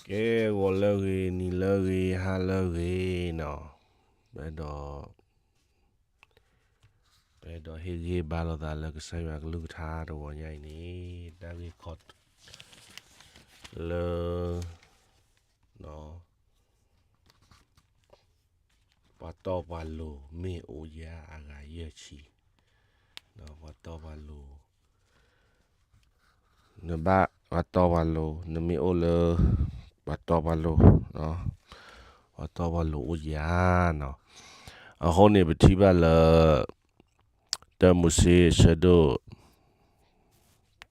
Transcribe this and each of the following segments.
ကဲ ဂီၤလၢအဂ့ၤ နံၤလၢအဂ့ၤ ဟါလၢအဂ့ၤနီၤ, ပအဲၣ်ဒိး ပအဲၣ်ဒိးဟ့ၣ်ဂံၢ်ဘါလိာ်သးလၢကစၢ်ယွၤအကလုၢ်ကထါတဂီၤညါအံၤန့ၣ် တၢ်ဂ့ၢ်ခီ လၢ ပှၤတီပှၤလိၤမ့ၢ်အိၣ်ယၤအဂၤယဲၢ်ဆံ, ပှၤတီပှၤလိၤ နဘၣ်ပှၤတီပှၤလိၤ နမ့ၢ်အိၣ်လၢ ပှၤတီပှၤလိၤ, ပှၤတီပှၤလိၤအိၣ်ယၤနီၤ, အဃိန့ၣ် ပထံၣ်ဘၣ်လၢ တၢမိၤၡ့အဆၢဒိၣ်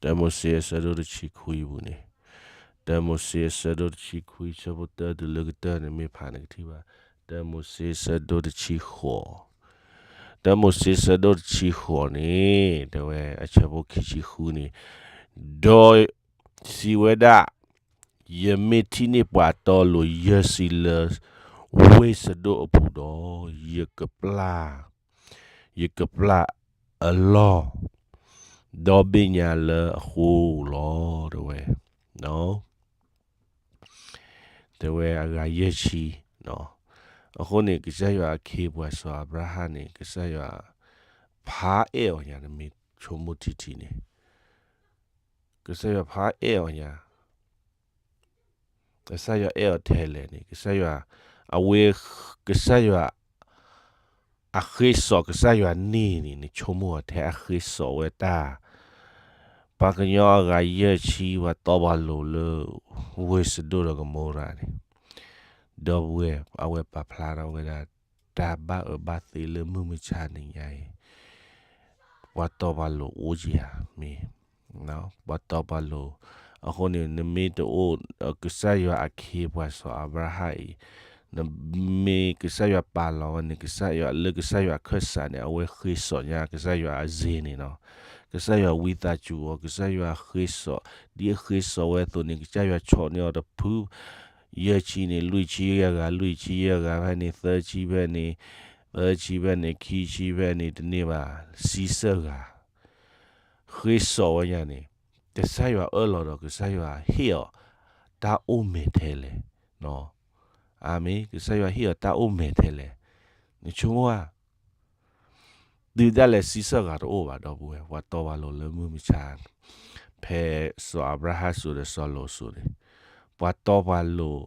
တၢမိၤၡ့အဆၢဒိၣ်တဆံခွံပူၤန့ၣ်, တၢမိၤၡ့အဆၢဒိၣ်တဆံခွံ ဆၢဖိတၢတုၤလၢကတၢၢ်န့ၣ် မ့ၢ်ဖးန့ၣ်ကထံၣ်ဘၣ်, တၢမိၤၡ့ဆၢဒိၣ်တဆံဃိး, တၢမိၤၡ့ဆၢဒိၣ်တဆံဃိးန့ၣ် တဲဝဲအဆၢဖိခံဆံဃုန့ၣ်, ဒီးစံးဝဲဒၣ်, ယမ့ၢ်ထံၣ်န့ၢ်ပှၤတီလိၤယဲၢ်ဆံလၢ ဝ့ၢ်စဒိၣ်အပူၤဒီး, ယကပျၢ် ယကပျၢ်အလီၢ် ဒီဘ့ၣ်ညါလၢအဃိလီၤ တဲဝဲ, တဲဝဲအဂၤယဲၢ်ဆံ, အဃိန့ၣ် ကစၢ်ယွၤအခ့အပှၤစီၤအၤဘြၤဟၣ်န့ၣ် ကစၢ်ယွၤ ဖးအဲၣ်အီၤညါ နမ့ၢ်ဆိကမိၣ်ထံထံန့ၣ်, ကစၢ်ယွၤဖးအဲၣ်အီၤညါ ကစၢ်ယွၤအဲၣ်အီၤထဲလဲၣ်န့ၣ် ကစၢ်ယွၤ အဝဲ ကစၢ်ယွၤ အဃ့စိာ်ကစၢ်ယွၤန့ၢ်န့ၣ် နဆိကမိၣ်အီၤထဲအဃ့စိာ်ဝဲတၢ်, ပှၤကညီအဂၤယဲၢ်ဆံ ပှၤတီပှၤလိၤလၢ ဝ့ၢ်စဒိၣ်ဒီးကမိၤရၤန့ၣ်, ဒီပုၢ်ဝဲၢ် အဝဲပာ်ဖျါထီၣ်ဝဲဒၣ် တၢ်ဘၣ်အၢဘၣ်သီလၢမုၢ်မဆါတနံၤညါအံၤ ပှၤတီပှၤလိၤအိၣ်ယၤမ့ၢ်, ပှၤတီပှၤလိၤ, အဃိန့ၣ် နမ့ၢ်တအိၣ် ကစၢ်ယွၤအခ့အပှၤစီၤအၤဘြၤဟၣ်အံၤ, နမ့ၢ်ကစၢ်ယွၤပာ်လီၤဝဲန့ၣ် ကစၢ်ယွၤလၢကစၢ်ယွၤအခၢၣ်စးန့ၣ် အဝဲဃ့စိာ်ညါကစၢ်ယွၤအစ့န့ၣ်နီၤ, ကစၢ်ယွၤဝံသးစူၤအီၤ ကစၢ်ယွၤဃ့စိာ်, ဒ်အဃ့စိာ်ဝဲအသိးန့ၣ် ကစၢ်ယွၤဆီၣ်န့ၢ်အီၤတဖု ယဲၢ်ဆံန့ၣ် လွံၢ်ဆံယဲၢ်ဂၤ လွံၢ်ဆံယဲၢ်ဂၤဖဲန့ၣ် သၢဆံဖဲန့ၣ်, သၢဆံဖဲန့ၣ် ခံဆံဖဲန့ၣ် တန့ၢ်ဘၣ် ဆံဆၢဂၤ, ဃ့စိာ်ဝဲညါန့ၣ်, ကစၢ်ယွၤအၢၣ်လီၤဒီး ကစၢ်ယွၤဟ့ၣ်အီၤ တၢ်အိၣ်မဲာ်ထဲလဲၣ်, အၤမ့ၣ်, ကစၢ်ယွၤဟ့ၣ်အီၤတၢ်အိၣ်မဲာ်ထဲလဲၣ်, နဆိကမိၣ်ဧါ တုၤဒၣ်လဲာ်ဆံဆၢဂၤတအိၣ်ဘၣ် ဒီပုၢ်ဝဲၢ် ပှၤတီပှၤလိၤလၢမုၢ်မဆါ, ဖဲစီၤအၤဘြၤဟၣ်စိၤဒီးစီၤလိာ်စိၤန့ၣ်, ပှၤတီပှၤလိၤ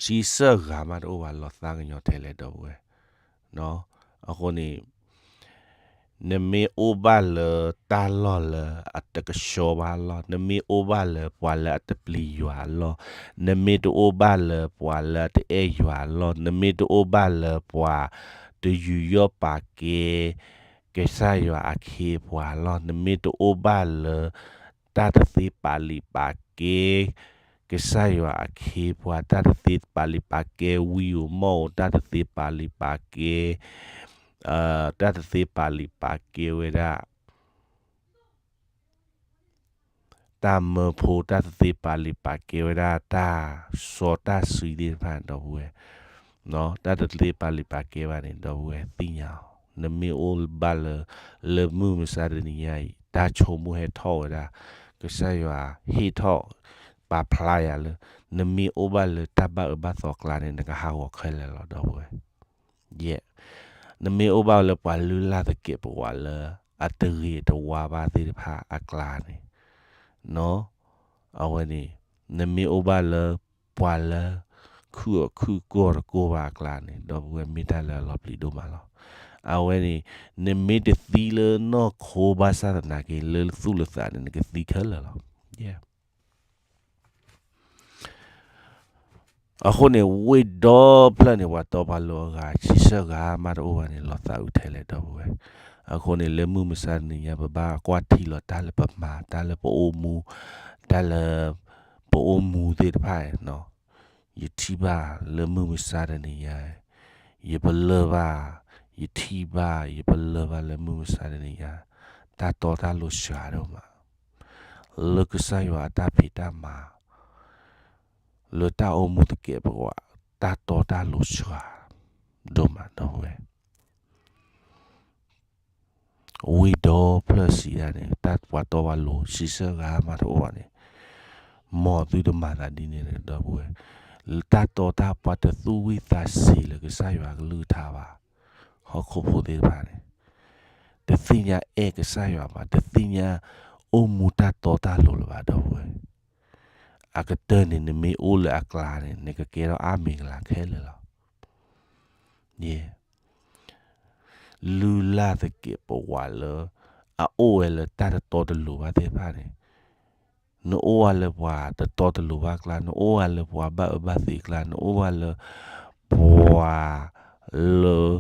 ဆံဆၢဂၤမးတအိၣ်ဘၣ် လီၤသးကညီၤထဲလဲၣ် ဒီပုၢ်ဝဲၢ်, အဃိန့ၣ် နမ့ၢ်အိၣ်ဘၣ်လၢတၢ်လီၢ်လၢအတကဆှီဘၣ်လီၢ်, နမ့ၢ်အိၣ်ဘၣ်လၢပှၤလၢအတပျံၤယွၤအလီၢ်, နမ့ၢ်တအိၣ်ဘၣ်လၢပှၤလၢအတအဲၣ်ယွၤအလီၢ်, နမ့ၢ်တအိၣ်ဘၣ်လၢပှၤတယူးယီၣ်ပာ်ကဲ ကစၢ်ယွၤအခ့အပှၤလီၢ်, နမ့ၢ်တအိၣ်ဘၣ်လၢ တၢ်တသ့ပာ်လုၢ်ပာ်ကဲ ကစၢ်ယွၤအခ့အပှၤ, တၢ်တသ့ပာ်လုၢ်ပာ်ကဲဝံဧိၤမီၢ်ဧိၤ, တၢ်တသ့ပာ်လုၢ်ပာ်ကဲ, တၢ်တသ့ပာ်လုၢ်ပာ်ကဲဝဲဒၣ် တၢ်မၢဖိ, တၢ်တသ့ပာ်လုၢ်ပာ်ကဲဝဲဒၣ် တၢ်စီတၢ်ဆှံသ့ၣ်တဖၣ် ဒီပုၢ်ဝဲၢ်, တၢ်တသ့ပာ်လုၢ်ပာ်ကဲဘၣ်န့ၣ် ဒီပုၢ်ဝဲၢ်သ့ၣ်ညါအီၤ, နမ့ၢ်အိၣ်ဘၣ်လၢ လၢမုၢ်မဆါတနံၤညါအံၤ တၢ်ဆိကမိၣ်ဟဲထီၣ်ဝဲဒၣ် ကစၢ်ယွၤဟ့ၣ်ထီၣ် ပာ်ဖျါယၤလၢ နမ့ၢ်အိၣ်ဘၣ်လၢတၢ်ဘၣ်အၢဘၣ်သီအကျါန့ၣ် နကဟးဂီၤခဲလၢာ်လီၤ ဒီပုၢ်ဝဲၢ်, ယဲၢ်, နမ့ၢ်အိၣ်ဘၣ်လၢပှၤလုၢ်လၢ်သကဲးပဝးလၢ အတဂ့ၤတဝါဘၣ်သ့ၣ်တဖၣ်အကျါန့ၣ်, အဝဲန့ၣ် နမ့ၢ်အိၣ်ဘၣ်လၢ ပှၤလၢ ခုၣ်အီၣ်ခုၣ်ကီၢ်တကိၢ်ဘၣ်အကျါန့ၣ် ဒီပုၢ်ဝဲၢ် မ့ၢ်တၢ်လၢအလီၤပျံၤဒိၣ်မးလီၤ. အဝဲန့ၣ် နမ့ၢ်တသံလၢနီၢ်ခိဘၣ်ဆၣ်သနာ်က့ လၢသူၣ်လၢသးန့ၣ် နကသံခဲလၢာ်လီၤ. အဃိန့ၣ် ဝ့ၢ်ဒီဖျၢၣ်န့ၣ် ပှၤတီပှၤလိၤအဂၤ ဆံဆၢဂၤမးတအိၣ်ဘၣ်န့ၣ် လီၤသးအုးထဲလဲၣ် ဒီပုၢ်ဝဲၢ်. အဃိန့ၣ် လၢမုၢ်မဆါတနံၤညါ ပဘၣ်ကွၢ်ထံလီၤတၢ်လၢပမၤ တၢ်လၢပအိၣ်မူ တၢ်လၢ ပအိၣ်မူသ့ၣ်တဖၣ် ယထံၣ်ဘၣ်လၢမုၢ်မဆါတနံၤညါ ယပလၢၢ်ဘၣ်, ယထံၣ်ဘၣ် ယပလၢၢ်ဘၣ်လၢမုၢ်မဆါတနံၤညါ တၢ်တီတၢ်လိၤစှၤဒိၣ်မး လၢကစၢ်ယွၤအတၢ်ဖံးတၢ်မၤ လၢတၢ်အိၣ်မူသကဲးပဝး တၢ်တီတၢ်လိၤစှၤဒိၣ်မး ဒီပုၢ်ဝဲၢ်. ဝ့ၢ်ဒီဖျၢၣ်စံးဒၣ်န့ၣ် တၢ်ပှၤတီပှၤလိၤ ဆံဆၢဂၤမးတအိၣ်ဘၣ်န့ၣ် မ်သုတမၤသးဒ်န့ၣ်ဒီပုၢ်ဝဲၢ်, တၢ်တီတၢ်ပှၤတသူၣ်ဝံၣ်သးစ့ၤလၢကစၢ်ယွၤကလုၢ်ကထါဘၣ်. ဟီၣ်ခိၣ်ဖိသ့ၣ်တဖၣ်န့ၣ် တသ့ၣ်ညါအဲၣ်ကစၢ်ယွၤဘၣ်, တသ့ၣ်ညါအိၣ်မူတၢ်တီတၢ်လိၤလၢၤဘၣ် ဒီပုၢ်ဝဲၢ်. အကတၢၢ်န့ၣ် နမ့ၢ်အိၣ်လၢအကျါန့ၣ် နကကဲထီၣ်အါမ့ၢ်ကလၤခဲလၢာ်လီၤ. ယဲ လုၢ်လၢ်သကဲးပဝးလၢ အအိၣ်ဝဲလၢတၢ်တတီတလိၤဘၣ်သ့ၣ်တဖၣ်န့ၣ်, နအိၣ်ဝဲလၢပှၤတတီတလိၤဘၣ်အကျါ, နအိၣ်ဝဲလၢပှၤဘၣ်အၢဘၣ်သီအကျါ, နအိၣ်ဝဲလၢ ပှၤလၢ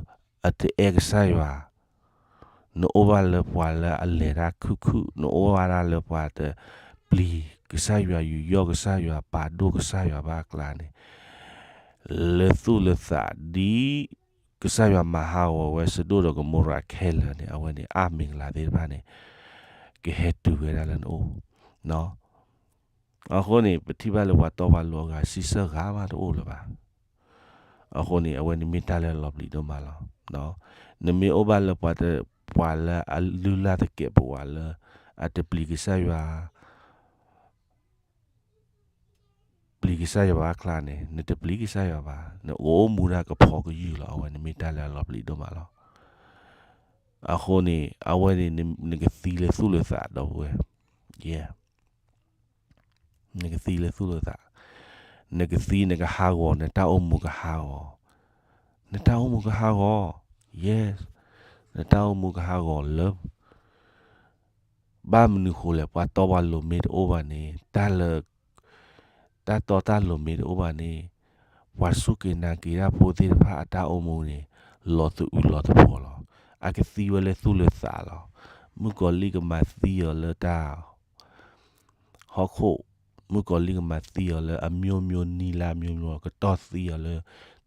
အတအဲၣ်ကစၢ်ယွၤ, နအိၣ်ဝဲလၢပှၤလၢအလဲၤတၢ်ခုၣ်ခုၣ်, နအိၣ်ဝဲဒၣ်လၢပှၤတပျံၤကစၢ်ယွၤ, ယူးယီၣ်ကစၢ်ယွၤ, ပာ်ဒိၣ်ကစၢ်ယွၤဘၣ်အကျါန့ၣ်, လၢသူၣ်လၢသးဒ် ကစၢ်ယွၤမၤဟးဂီၤဝဲစဒိၣ်ဒီးကမိရၤခဲလၢာ်န့ၣ်, အဝဲန့ၣ်အါမ့ၢ်ကလၤသ့ၣ်တဖၣ်န့ၣ် ကဟဲတုၤဝဲဒၣ်လၢနအိၣ်. အဃိန့ၣ် ပထံၣ်ဘၣ်လၢပှၤတီပှၤလိၤအဂၤ စံးဆၢဂၤမးတအိၣ်လၢၤဘၣ်. အဃိန့ၣ် အဝဲန့ၣ်မ့ၢ်တၢ်လၢအလီၤပျံၤဒိၣ်မးလီၤ. နမ့ၢ်အိၣ်ဘၣ်လၢပှၤတ, ပှၤလၢအလုၢ်လၢ်သကဲးပဝးလၢ အတပျံၤကစၢ်ယွၤ ပျံၤကစၢ်ယွၤဘၣ်အကျါန့ၣ်, နတပျံၤကစၢ်ယွၤဘၣ်, နကအိၣ်မူဒၣ်ကဖီကယုၢ်လီၤ. အဝဲန့ၣ်မ့ၢ်တၢ်လၢအလီၤပျံၤဒိၣ်မးလီၤ. အဃိန့ၣ် အဝဲန့ၣ် နကသံလၢသူၣ်လၢသး ဒီပုၢ်ဝဲၢ်, ယဲ, နကသံလၢသူၣ်လၢသး, နကသံ နကဟးဂီၤ, နတၢ်အိၣ်မူကဟးဂီၤ, နတၢ်အိၣ်မူကဟးဂီၤ, yes, နတၢ်အိၣ်မူကဟးဂီၤလၢ ဘၣ်မနုၤဃိလဲၣ်, ပှၤတီပှၤလိၤမ့ၢ်တအိၣ်ဘၣ်န့ၣ်, တၢ်လၢ တၢ်တီတၢ်လိၤမ့ၢ်တအိၣ်ဘၣ်န့ၣ်, ပှၤစူၢ်က့ၤနာ်က့ၤတၢ်ဖိသ့ၣ်တဖၣ်အတၢ်အိၣ်မူန့ၣ် လီၤသအုးလီၤသဖှီလီၤ. အကသံဝဲလၢသူၣ်လၢသးလီၤ. မုၣ်ကီၤလံၢ်ကမၤသံအီၤလၢတၢ် ဟီၣ်ခိၣ်, မုၣ်ကီၤလံၢ်ကမၤသံအီၤလၢအမျိုးမျိုး နည်းလမ်းမျိုးမျိုး, ကတီၢ်သံအီၤလၢ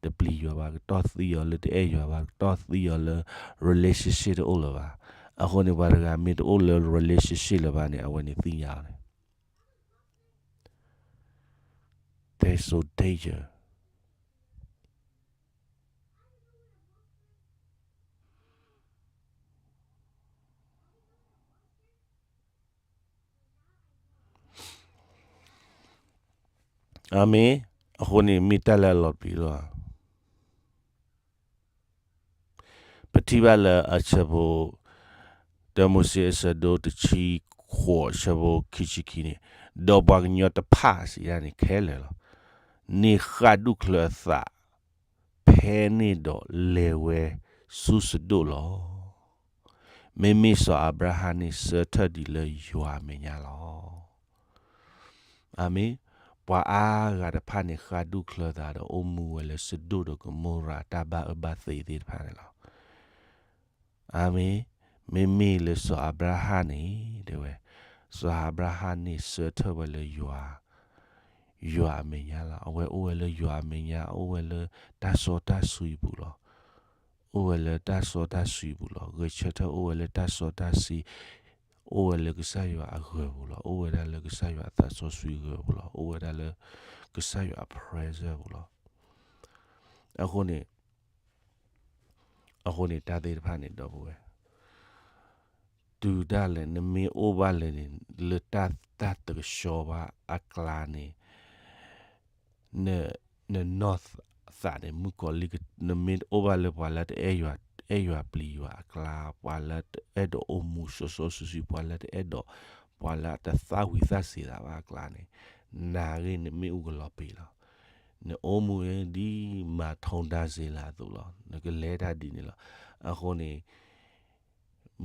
တပျံၤယွၤဘၣ်, ကတီၢ်သံအီၤလၢတအဲၣ်ယွၤဘၣ်, ကတီၢ်သံအီၤလၢ relationship တအိၣ်လၢၤဘၣ်. အဃိန့ၣ် ပှၤတဂၤမ့ၢ်တအိၣ်လၢ relationship လၢၤဘၣ်န့ၣ် အဝဲန့ၣ်သ့ၣ်ညါအီၤန့ၣ် That's so danger. အၤမ့ၣ်. အဃိန့ၣ် မ့ၢ်တၢ်လၢအလီၤပျံၤလီၤ. ပထံၣ်ဘၣ်လၢအဆၢဖိ, တၢမိၤၡ့အဆၢဒိၣ်တဆံဃိး အဆၢဖိခံဆံခံန့ၣ်, ဒီးပှၤကညီတဖၣ်စံးဒၣ်န့ၣ်ခဲလၢာ်လီၤ. န့ၣ်ဃၣ်ဒူၣ်ချၢအသး ဖဲန့ၣ်ဒီးလဲၤဝဲဆူစဒိၣ်လီၤ. မ့မ့ၢ်စီၤအၤဘြၤဟၣ်န့ၣ် ဆၢထၢၣ်ဒံးလၢယွၤအမဲာ်ညါလီၤ. အၤမ့ၣ်. ပှၤအါဂၤတဖၣ်န့ၣ် ဃၣ်ဒူၣ်ချၢသးဒီးအိၣ်မူဝဲလၢစဒိၣ်ဒီးကမိရၤတၢ်ဘၣ်အၢဘၣ်သီသ့ၣ်တဖၣ်န့ၣ်လီၤ. အၤမ့ၣ်. မ့မ့ၢ်လၢစီၤအၤဘြၤဟၣ်န့ၣ် တဲဝဲ, စီၤအၤဘြၤဟၣ်န့ၣ် ဆၢထၢၣ်ဝဲလၢယွၤ, ယွၤအမဲာ်ညါလီၤ. အဝဲအိၣ်ဝဲလၢယွၤအမဲာ်ညါ, အိၣ်ဝဲလၢတၢ်စီတၢ်ဆှံပူၤလီၤ. အိၣ်ဝဲလၢတၢ်စီတၢ်ဆှံပူၤလီၤ. ဂဲၤဆၢထၢၣ်အိၣ်ဝဲလၢတၢ်စီတၢ်ဆှံ, အိၣ်ဝဲလၢကစၢ်ယွၤအဂၢၤပူၤလီၤ. အိၣ်ဝဲဒၣ်လၢကစၢ်ယွၤအသးစီဆှံဂၢၤပူၤလီၤ. အိၣ်ဝဲဒၣ်လၢကစၢ်ယွၤအ presence ပူၤလီၤ. အဃိန့ၣ် အဃိန့ၣ် တၢ်သ့ၣ်တဖၣ်န့ၣ် ဒီပုၢ်ဝဲၢ်, တုၤဒၣ်လဲာ် နမ့ၢ်အိၣ်ဘၣ်လၢန့ၣ် လၢတၢ် တၢ်တကဆှီဘၣ်အကျါန့ၣ်, န, နနီၢ်သးန့ၣ် မုၣ်ကီၤလံၢ်, နမ့ၢ်အိၣ်ဘၣ်လၢပှၤလၢတအဲၣ်ယွၤ, အဲၣ်ယွၤပျံၤယွၤအကျါ, ပှၤလၢတအဲၣ်ဒိးအိၣ်မူစီစီဆှံဆှံ, ပှၤလၢတအဲၣ်ဒိး, ပှၤလၢတသၣ်ဝံၤသၣ်စှၤသးဘၣ်အကျါန့ၣ်, နၤဂ့ၤ နမ့ၣ်အူကလီၤပံာ်လီၤ. နအိၣ်မူဒ်မၤထူဒါစ့လးအသိးလီၤ. နကလဲၤတၢ်ဒ်န့ၣ်လီၤ. အဃိန့ၣ်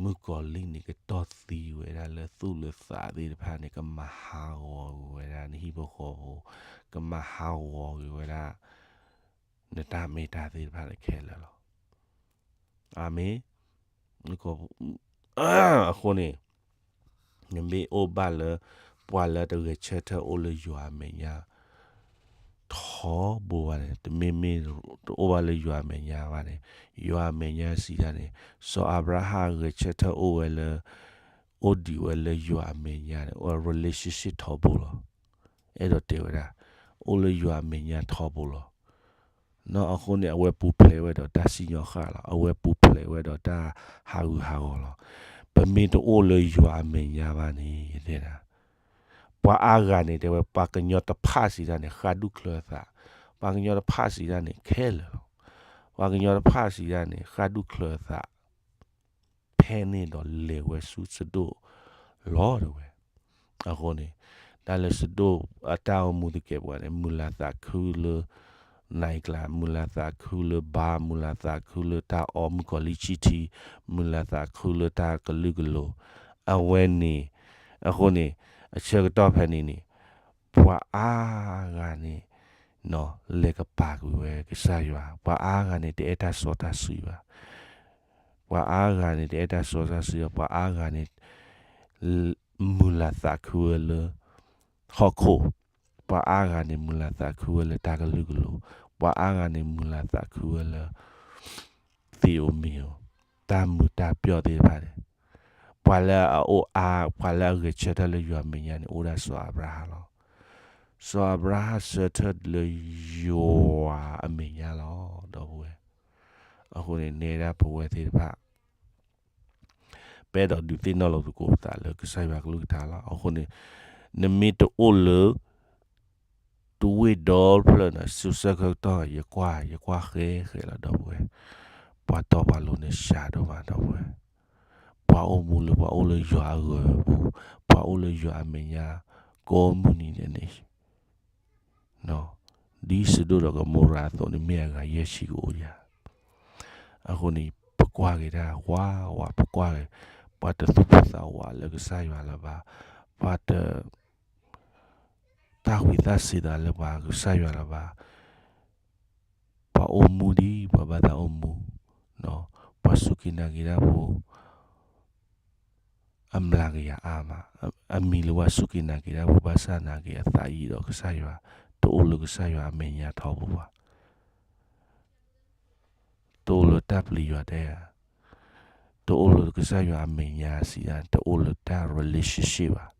မုၣ်ကီၤလံၢ်န့ၣ် ကတီၢ်သံဝဲဒၣ်လၢသူၣ်လၢသးသ့ၣ်တဖၣ်န့ၣ်, ကမၤဟးဂီၤက့ၤဝဲဒၣ်နဟံၣ်ဖိဃီဖိ, ကမၤဟးဂီၤက့ၤဝဲဒၣ် နတၢ်မ့ၢ်တၢ်သ့ၣ်တဖၣ်န့ၣ်ခဲလၢာ်လီၤ. အၤမ့ၣ်. အဃိန့ၣ် နမ့ၢ်အိၣ်ဘၣ်လၢ ပှၤလၢတဂဲၤဆၢထၢၣ်အိၣ်လၢယွၤအမဲာ်ညါ ထီဘိဘၣ်န့ၣ်, တမ့မ့ၢ်တအိၣ်ဘၣ်လၢယွၤအမဲာ်ညါဘၣ်န့ၣ်, ယွၤအမဲာ်ညါစံးဒၣ်န့ၣ်, စီၤအၤဘြၤဟၣ်ဂဲၤဆၢထၢၣ်အိၣ်ဝဲလၢ အိၣ်ဒံးဝဲလၢယွၤအမဲာ်ညါန့ၣ်, အိၣ် relationship ထီဘိလီၤ. အဲၣ်ဒိးတဲဝဲဒၣ် အိၣ်လၢယွၤအမဲာ်ညါထီဘိလီၤ. နီၢ်အဃိန့ၣ် အဝဲပူၤဖျဲးဝဲဒီးတၢ်စံၣ်ညီၣ်ဃၣ်လီၤ. အဝဲပူၤဖျဲးဝဲဒီးတၢ်ဟးဂူာ်ဟးဂီၤလီၤ. ပမ့ၢ်တအိၣ်လၢယွၤအမဲာ်ညါဘၣ်န့ၣ် ယတဲဒၣ်, ပှၤအါဂၤန့ၣ် တဲဝဲ ပှၤကညီတဖၣ်စံးတၢ်န့ၣ် ဃၣ်ဒူၣ်ချၢအသး, ပှၤကညီတဖၣ်စံးတၢ်န့ၣ် ခဲလၢာ်လီၤ. ပှၤကညီတဖၣ်စံးတၢ်န့ၣ် ဃၣ်ဒူၣ်ချၢအသး ဖဲန့ၣ်ဒီးလဲၤဝဲဆူစဒိၣ်လီၤတဲဝဲ. အဃိန့ၣ် တၢ်လၢစဒိၣ်အတၢ်အိၣ်မူသကဲးပဝးန့ၣ် မုာ်လၤသးခုလၢ နၤအံၤကျါ, မုာ်လၤသးခုလၢဘါ, မုာ်လၤသးခုလၢတၢ်အီမုၣ်ကီၤလံၢ်ဆံထံ, မုာ်လၤသးခုလၢတၢ်ကလုာ်ကလိၤ, အဝဲန့ၣ်, အဃိန့ၣ် အဆၢကတီၢ်ဖဲန့ၣ်န့ၣ် ပှၤအါဂၤန့ၣ် လဲၤကပၤကွံာ်ဝဲကစၢ်ယွၤ, ပှၤအါဂၤန့ၣ် တအဲၣ်တၢ်စီတၢ်ဆှံဘၣ်. ပှၤအါဂၤန့ၣ် တအဲၣ်တၢ်စီတၢ်ဆှံဘၣ်, ပှၤအါဂၤန့ၣ် မုာ်လၤသးခုဝဲလၢ ဟီၣ်ခိၣ်, ပှၤအါဂၤန့ၣ် မုာ်လၤသးခုဝဲလၢတၢ်ကလုာ်ကလိၤ, ပှၤအါဂၤန့ၣ် မုာ်လၤသးခုဝဲလၢ သ့ၣ်ဧိၤမ့ၢ်ဧိၤ, တၢ်မုာ်တၢ်ပျီၣ်သ့ၣ်တဖၣ်န့ၣ်, ပှၤလၢအအိၣ်အါ, ပှၤလၢအဂဲၤဆၢထၢၣ်လၢယွၤအမဲာ်ညါန့ၣ် အိၣ်ဒၣ်စီၤအၤဘြၤဟၣ်လီၤ. စီၤအၤဘြၤဟၣ်ဆၢထၢၣ်လၢယွၤအမဲာ်ညါလီၤ ဒီပုၢ်ဝဲၢ်. အဃိန့ၣ် နဲဒၣ်ပဝဲသ့ၣ်တဖၣ် ပအဲၣ်ဒိးဒုးသ့ၣ်နီၣ်လိာ်သကိးပသးလၢကစၢ်ယွၤကလုၢ်ကထါလီၤ. အဃိန့ၣ် နမ့ၢ်တအိၣ်လၢ တဝ့ၢ်ဒီဖျၢၣ်န့ၣ် ဆူဆၢကတီၢ် ယကွၢ် ယကွၢ်ဃဲဃဲလီၤ ဒီပုၢ်ဝဲၢ်, ပှၤတီပှၤလိၤန့ၣ်စှၤဒိၣ်မး ဒီပုၢ်ဝဲၢ်, ပှၤအိၣ်မူလၢပှၤအိၣ်လၢယွၤအဂၢၤပူၤ, ပှၤအိၣ်လၢယွၤအမဲာ်ညါ ကိးမုၢ်နံၤဒဲးန့ၣ် ဒ်စဒိၣ်ဒီးကမိရၤအသိးန့ၣ် မ့ၢ်အဂၤယဲၢ်ဆံကအိၣ်ယၤ. အဃိန့ၣ် ပကွၢ်က့ၤတၢ်ဝးဝး ပကွၢ်က့ၤ, ပှၤတသူၣ်ဖှံသးဝးလၢကစၢ်ယွၤလၢၤဘၣ်, ပှၤတ တၢ်ဝံသးစူၤသးလၢပှၤကစၢ်ယွၤလၢၤဘၣ်, ပှၤအိၣ်မူဒ်ပှၤဘၣ်သးအိၣ်မူ, ပှၤစူၢ်က့ၤနာ်က့ၤတၢ်ဖိ အမျးကယၤအါမး, အမံၤလၢပှၤစူၢ်က့ၤနာ်က့ၤတၢ်ဖိဘၣ်ဆၣ်နာ်က့ၤအသးအံၤဒီးကစၢ်ယွၤ, တအိၣ်လၢကစၢ်ယွၤအမဲာ်ညါထီဘိဘၣ်. တအိၣ်လၢတၢ်ပျံၤယွၤတဲဧါ, တအိၣ်လၢကစၢ်ယွၤအမဲာ်ညါစံးဒၣ် တအိၣ်လၢတၢ် relationship ဘၣ်.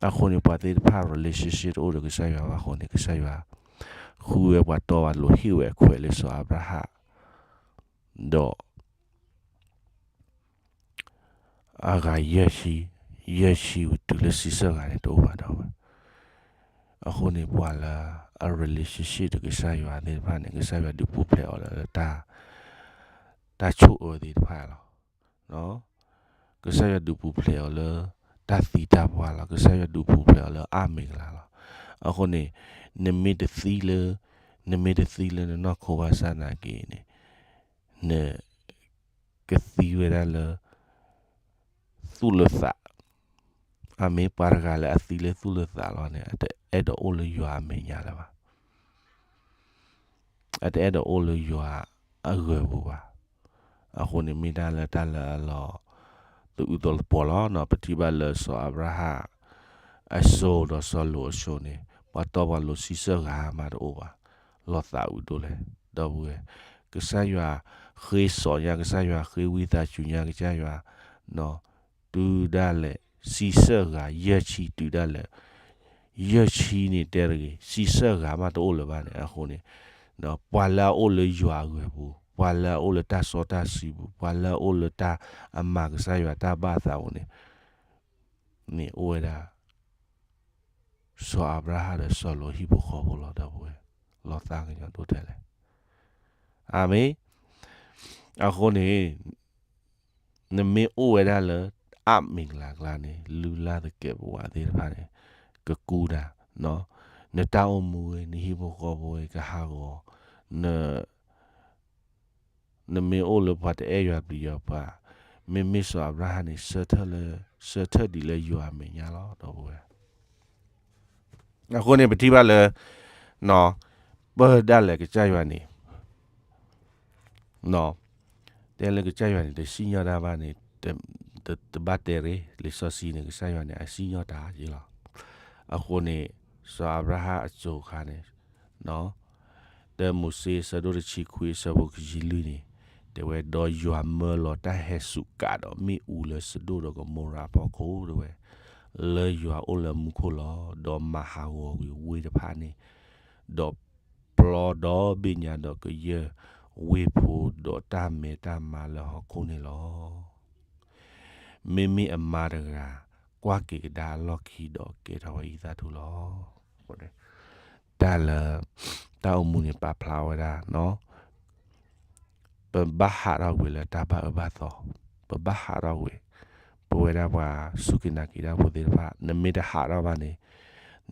အဃိန့ၣ် ပှၤသ့ၣ်တဖၣ် relationship တအိၣ်ဒီးကစၢ်ယွၤဘၣ်အဃိန့ၣ် ကစၢ်ယွၤ ဃုဝဲပှၤတီပှၤလိၤ ဟ့ၣ်ဝဲအခွဲးလၢစီၤအၤဘြၤဟၣ် ဒီး အဂၤယဲၢ်ဆံ, ယဲၢ်ဆံတုၤလၢဆံဆၢဂၤန့ၣ် တအိၣ်ဘၣ်ဒီးဝဲ. အဃိန့ၣ် ပှၤလၢအ relationship ဒီးကစၢ်ယွၤသ့ၣ်တဖၣ်န့ၣ် ကစၢ်ယွၤဒုးပူၤဖျဲးအီၤလၢတၢ်, တၢ်ဆိၣ်အၢသ့ၣ်တဖၣ်လီၤ. ကစၢ်ယွၤဒုးပူၤဖျဲးအီၤလၢ တၢ်သံတၢ်ပှၢ်လီၤ. ကစၢ်ယွၤဒုးပူၤဖျဲးအီၤလၢအါမ့ၢ်ကလၤလီၤ. အဃိန့ၣ် နမ့ၢ်တသံလၢ, နမ့ၢ်တသံလၢနနီၢ်ခိဘၣ်ဆၣ်နာ်က့န့ၣ် နကသံဝဲဒၣ်လၢ သူၣ်လၢသး, အမ့ၢ်ပှၤတဂၤလၢအသံလၢသူၣ်လၢသးလီၤန့ၣ် အတအဲၣ်ဒိးအိၣ်လၢယွၤအမဲာ်ညါလၢၤဘၣ်. အတအဲၣ်ဒိးအိၣ်လၢယွၤအဂၢၤပူၤဘၣ်. အဃိန့ၣ်မ့ၢ်တၢ်လၢတၢ်လၢအလီၤ သအုးသီသပီၤလီၤ. ပထံၣ်ဘၣ်လၢစီၤအၤဘြၤဟၣ် အစိၤဒီးစီၤလိာ်အစိၤန့ၣ် ပှၤတီပှၤလိၤဆံဆၢဂၤမးတအိၣ်ဘၣ်. လီၤသးအုးဒိၣ်လဲၣ် ဒီပုၢ်ဝဲၢ်. ကစၢ်ယွၤဃ့စီၤညါ, ကစၢ်ယွၤဃ့ဝံသးစူၤညါ, ကစၢ်ယွၤ တုၤဒၣ်လဲာ် ဆံဆၢဂၤ ယဲၢ်ဆံတုၤဒၣ်လဲာ် ယဲၢ်ဆံန့ၣ်တဲတဂ့ၤ, ဆံဆၢဂၤမးတအိၣ်လၢၤဘၣ်န့ၣ် အဃိန့ၣ် ပှၤလၢအအိၣ်လၢယွၤအဂၢၤပူၤ, ပှၤလၢအအိၣ်လၢတၢ်စီတၢ်ဆှံပူၤ, ပှၤလၢအအိၣ်လၢတၢ်အမၤကစၢ်ယွၤတၢ်ဘၣ်အသးပူၤန့ၣ် န့ၣ်အိၣ်ဝဲဒၣ် စီၤအၤဘြၤဟၣ်ဒီးစီၤလိာ်ဟံၣ်ဖိဃီဖိလီၤ ဒီပုၢ်ဝဲၢ်. လီၤသးကညီၤဒိၣ်ထဲလဲၣ်. အၤမ့ၣ်. အဃိန့ၣ် နမ့ၢ်အိၣ်ဝဲဒၣ်လၢ အမ့ၢ်ကလၤကျါန့ၣ် လုၢ်လၢ်သကဲးပဝးသ့ၣ်တဖၣ်န့ၣ် ကကူးတၢ်, နတၢ်အိၣ်မူဝဲ နဟံၣ်ဖိဃီဖိဝဲ ကဟးဂီၤ, န နမ့ၢ်အိၣ်လၢပှၤတအဲၣ်ယွၤပျံၤယွၤပှၤ, မ့မ့ၢ်စီၤအၤဘြၤဟၣ်န့ၣ် ဆၢထၢၣ်လၢ, ဆၢထၢၣ်ဒံးလၢယွၤအမဲာ်ညါလီၤ ဒီပုၢ်ဝဲၢ်. အဃိန့ၣ် ပထံၣ်ဘၣ်လၢ ပၢ်ဒၣ်လဲာ်ကစၢ်ယွၤန့ၣ် တဲလၢကစၢ်ယွၤန့ၣ် တစံၣ်ညီၣ်တၢ်ဘၣ်န့ၣ် တဘၣ်တဲရ့ၣ်, လံာ်စီဆှံန့ၣ် ကစၢ်ယွၤန့ၣ် အစံၣ်ညီၣ်တၢ်က့လီၤ. အဃိန့ၣ် စီၤအၤဘြၤဟၣ်အစိၤအခါန့ၣ် တၢမိၤၡ့ အဆၢဒိၣ်တဆံခွံ အဆၢဖိခံဆံလွံၢ်န့ၣ် တဲဝဲ ဒီးယွၤမၢလီၤတၢ်ဟဲစူးကးဒီးမ့ၣ်အူလၢစဒိၣ်ဒီးကမိရၤအဖီခိၣ် တဲဝဲ, လၢယွၤအိၣ်လၢမူခိၣ်လီၤ. ဒီးမၤဟးဂီၤကွံာ်ဝ့ၢ်တဖၣ်န့ၣ်, ဒီးပျီဒီဘ့ၣ်ညါဒီးကယဲၢ်ဝ့ၢ်ဖိဒီးတၢ်မဲတၢ်မါလၢဟီၣ်ခိၣ်န့ၣ်လီၤ. မ့မ့ၢ်အမါတဂၤ ကွၢ်က့ၤကဒါအလီၢ်ခံဒီးကဲထီၣ်ဝဲအံသၣ်ထူလီၤ. တၢ်လၢ တၢ်အိၣ်မူန့ၣ်ပာ်ဖျါဝဲဒၣ် ပဘၣ်ဟးထီၣ်ကွံာ်လၢတၢ်ဘၣ်အၢဘၣ်သီ, ပဘၣ်ဟးထီၣ်ကွံာ်, ပဝဲဒၣ်ပှၤစူၢ်က့ၤနာ်က့ၤတၢ်ဖိသ့ၣ်တဖၣ် နမ့ၢ်တဟးထီၣ်ဘၣ်န့ၣ်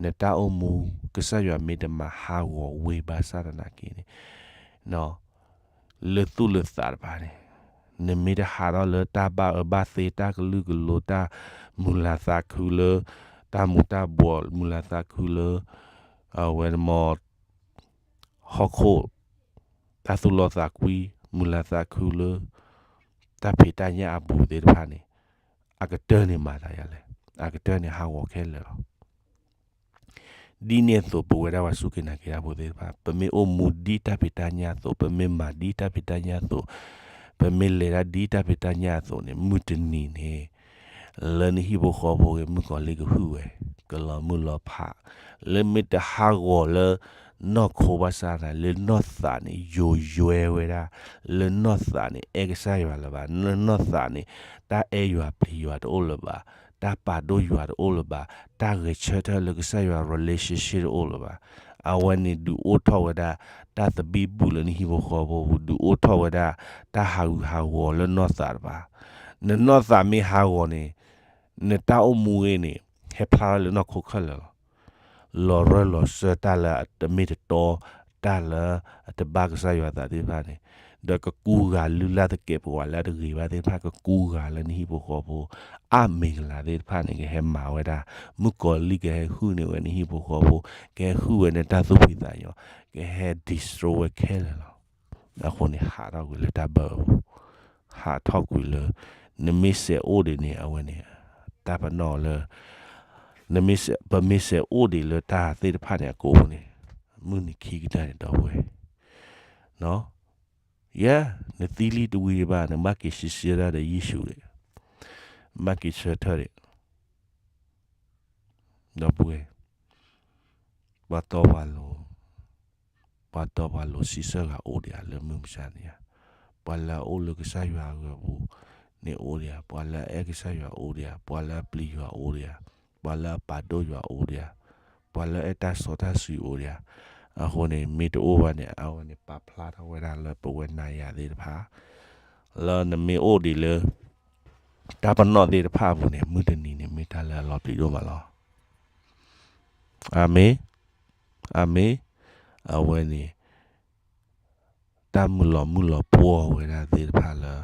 နတၢ်အိၣ်မူ ကစၢ်ယွၤမ့ၢ်တမၤဟးဂီၤဝ့ၤဘၣ်ဆၣ်သနာ်က့န့ၣ် လၢသူၣ်လၢသးတဖၣ်န့ၣ် နမ့ၢ်တဟးထီၣ်လၢတၢ်ဘၣ်အၢဘၣ်သီ တၢ်ကလုာ်ကလိၤ တၢ်မုာ်လၤသးခုလၢ တၢ်မူၤတၢ်ဘှီး မုာ်လၤသးခုလၢ အဝဲမ့ၢ် ဟီၣ်ခိၣ် တၢ်သူၣ်လီသးကွံ မုာ်လၤသးခုလၢ တၢ်ဖံးတၢ်ညၣ်အပူၤသ့ၣ်တဖၣ်န့ၣ် အကတၢၢ်န့ၣ်မၤသးဒ်လဲၣ်, အကတၢၢ်န့ၣ်ဟးဂီၤခဲလၢာ်လီၤ. ဒ်န့ၣ်အသိး ပဝဲဒၣ်ပှၤစူၢ်က့ၤနာ်က့ၤတၢ်ဖိသ့ၣ်တဖၣ် ပမ့ၢ်အိၣ်မူဒ်တၢ်ဖံးတၢ်ညၣ်အသိး, ပမ့ၢ်မၤဒ်တၢ်ဖံးတၢ်ညၣ်အသိး, ပမ့ၢ်လဲၤတၢ်ဒ်တၢ်ဖံးတၢ်ညၣ်အသိးန့ၣ် မုၢ်တနံၤန့ၣ် လၢနဟံၣ်ဖိဃီဖိဂ့ၤ မုၣ်ကီၤလံၢ်ကဟုၣ်ဝဲ, ကလီၤမုၢ်လီၤဖး, လၢမ့ၢ်တဟးဂီၤလၢ နီၢ်ခိဘၣ်ဆၣ်သနာ်က့ လၢနီၢ်သးန့ၣ် ယိၤယွဲဝဲဒၣ်, လၢနီၢ်သးန့ၣ် အဲၣ်ကစၢ်ယွၤလၢၤဘၣ်, လၢနီၢ်သးန့ၣ် တၢ်အဲၣ်ယွၤပျံၤယွၤတအိၣ်လၢၤဘၣ်, တၢ်ပာ်ဒိၣ်ယွၤတအိၣ်လၢၤဘၣ်, တၢ်ဂဲၤဆၢထၢၣ်လၢကစၢ်ယွၤ relationship တအိၣ်လၢၤဘၣ်. အဝဲန့ၣ်ဒုးအိၣ်ထီၣ်ဝဲဒၣ် တၢ်သဘံၣ်ဘုၣ်လၢနဟံၣ်ဖိဃီဖိပူၤ, ဒုးအိၣ်ထီၣ်ဝဲဒၣ် တၢ်ဟးဂူာ်ဟးဂီၤလၢနီၢ်သးတဖၣ်. နနီၢ်သးမ့ၢ်ဟးဂီၤန့ၣ် နတၢ်အိၣ်မူဂ့ၤန့ၣ် ဟဲဖျါထီၣ်လၢနီၢ်ခိခဲလၢာ်လီၤ. လီၤရၢၢ်လီၤစၢၢ် တၢ်လၢအတမ့ၢ်တတီ, တၢ်လၢအတဘၣ်ကစၢ်ယွၤသးသ့ၣ်တဖၣ်န့ၣ်, ဒီးကကူဂာ်လုၢ်လၢ်သကဲးပဝးလၢအတဂ့ၤဘၣ်သ့ၣ်တဖၣ် ကကူဂာ်လၢနဟံၣ်ဖိဃီဖိ, အမ့ၢ်ကလၤသ့ၣ်တဖၣ်န့ၣ် ကဟဲမၤဝဲဒၣ်, မုၣ်ကီၤလံၢ်ကဟဲဟုၣ်န့ၢ်ဝဲနဟံၣ်ဖိဃီဖိ, ကဟဲဟုၣ်ဝဲန့ၣ်တၢ်သူၣ်ဖှံသးညီ, ကဟဲ destroy ဝဲခဲလၢာ်လီၤ. အဃိန့ၣ် ဟးထီၣ်ကွံာ်လၢတၢ်ဘၣ်အၢ, ဟးထီၣ်ကွံာ်လၢ နမ့ၢ်စဲးအိၣ်ဒံးန့ၣ် အဝဲန့ၣ် တၢ်ပနီၣ်လၢ နမ့ၢ်စဲး ပမ့ၢ်စဲးအိၣ်ဒံးလၢတၢ်သ့ၣ်တဖၣ်န့ၣ်အကိာ်ပူၤန့ၣ် မုၢ်နံၤခံကတၢၢ်န့ၣ် ဒီပုၢ်ဝဲၢ်, ယဲ, နသံလံတဝံၤဒံးဘၣ် နဘၣ်က့ၤစံးဆၢဒၣ်ဒီးယ့ၣ်ၡူးဒံး, ဘၣ်က့ၤဆၢထၢၣ်ဒံး ဒီပုၢ်ဝဲၢ်, ပှၤတီပှၤလိၤ, ပှၤတီပှၤလိၤစံးဆၢဂၤအိၣ်ဒံးဧါ လၢမုၢ်မဆါန့ၣ်ဧါ, ပှၤလၢအအိၣ်လၢကစၢ်ယွၤအဂီၢ်ပူၤန့ၣ်အိၣ်ဒံးဧါ, ပှၤလၢအအဲၣ်ကစၢ်ယွၤအိၣ်ဒံးဧါ, ပှၤလၢအပျံၤယွၤအိၣ်ဒံးဧါ, ပှၤလၢအပာ်ဒိၣ်ယွၤအိၣ်ဒံးဧါ, ပှၤလၢအအဲၣ်တၢ်စီတၢ်ဆှံအိၣ်ဒံးဧါ. အဃိန့ၣ် မ့ၢ်တအိၣ်ဘၣ်န့ၣ် အဝဲန့ၣ်ပာ်ဖျါထီၣ်ဝဲဒၣ်လၢပဝဲနၤယၤသ့ၣ်တဖၣ် လၢနမ့ၢ်အိၣ်ဒံးလၢ တၢ်ပနီၣ်သ့ၣ်တဖၣ်အပူၤန့ၣ် မုၢ်တနံၤန့ၣ် မ့ၢ်တၢ်လၢအလီၤပျံၤဒိၣ်မးလီၤ. အၤမ့ၣ်, အၤမ့ၣ်, အဝဲန့ၣ် တၢ်မုၢ်လီၤမုၢ်လီၤပှီၢ်ဝဲဒၣ်သ့ၣ်တဖၣ်လၢ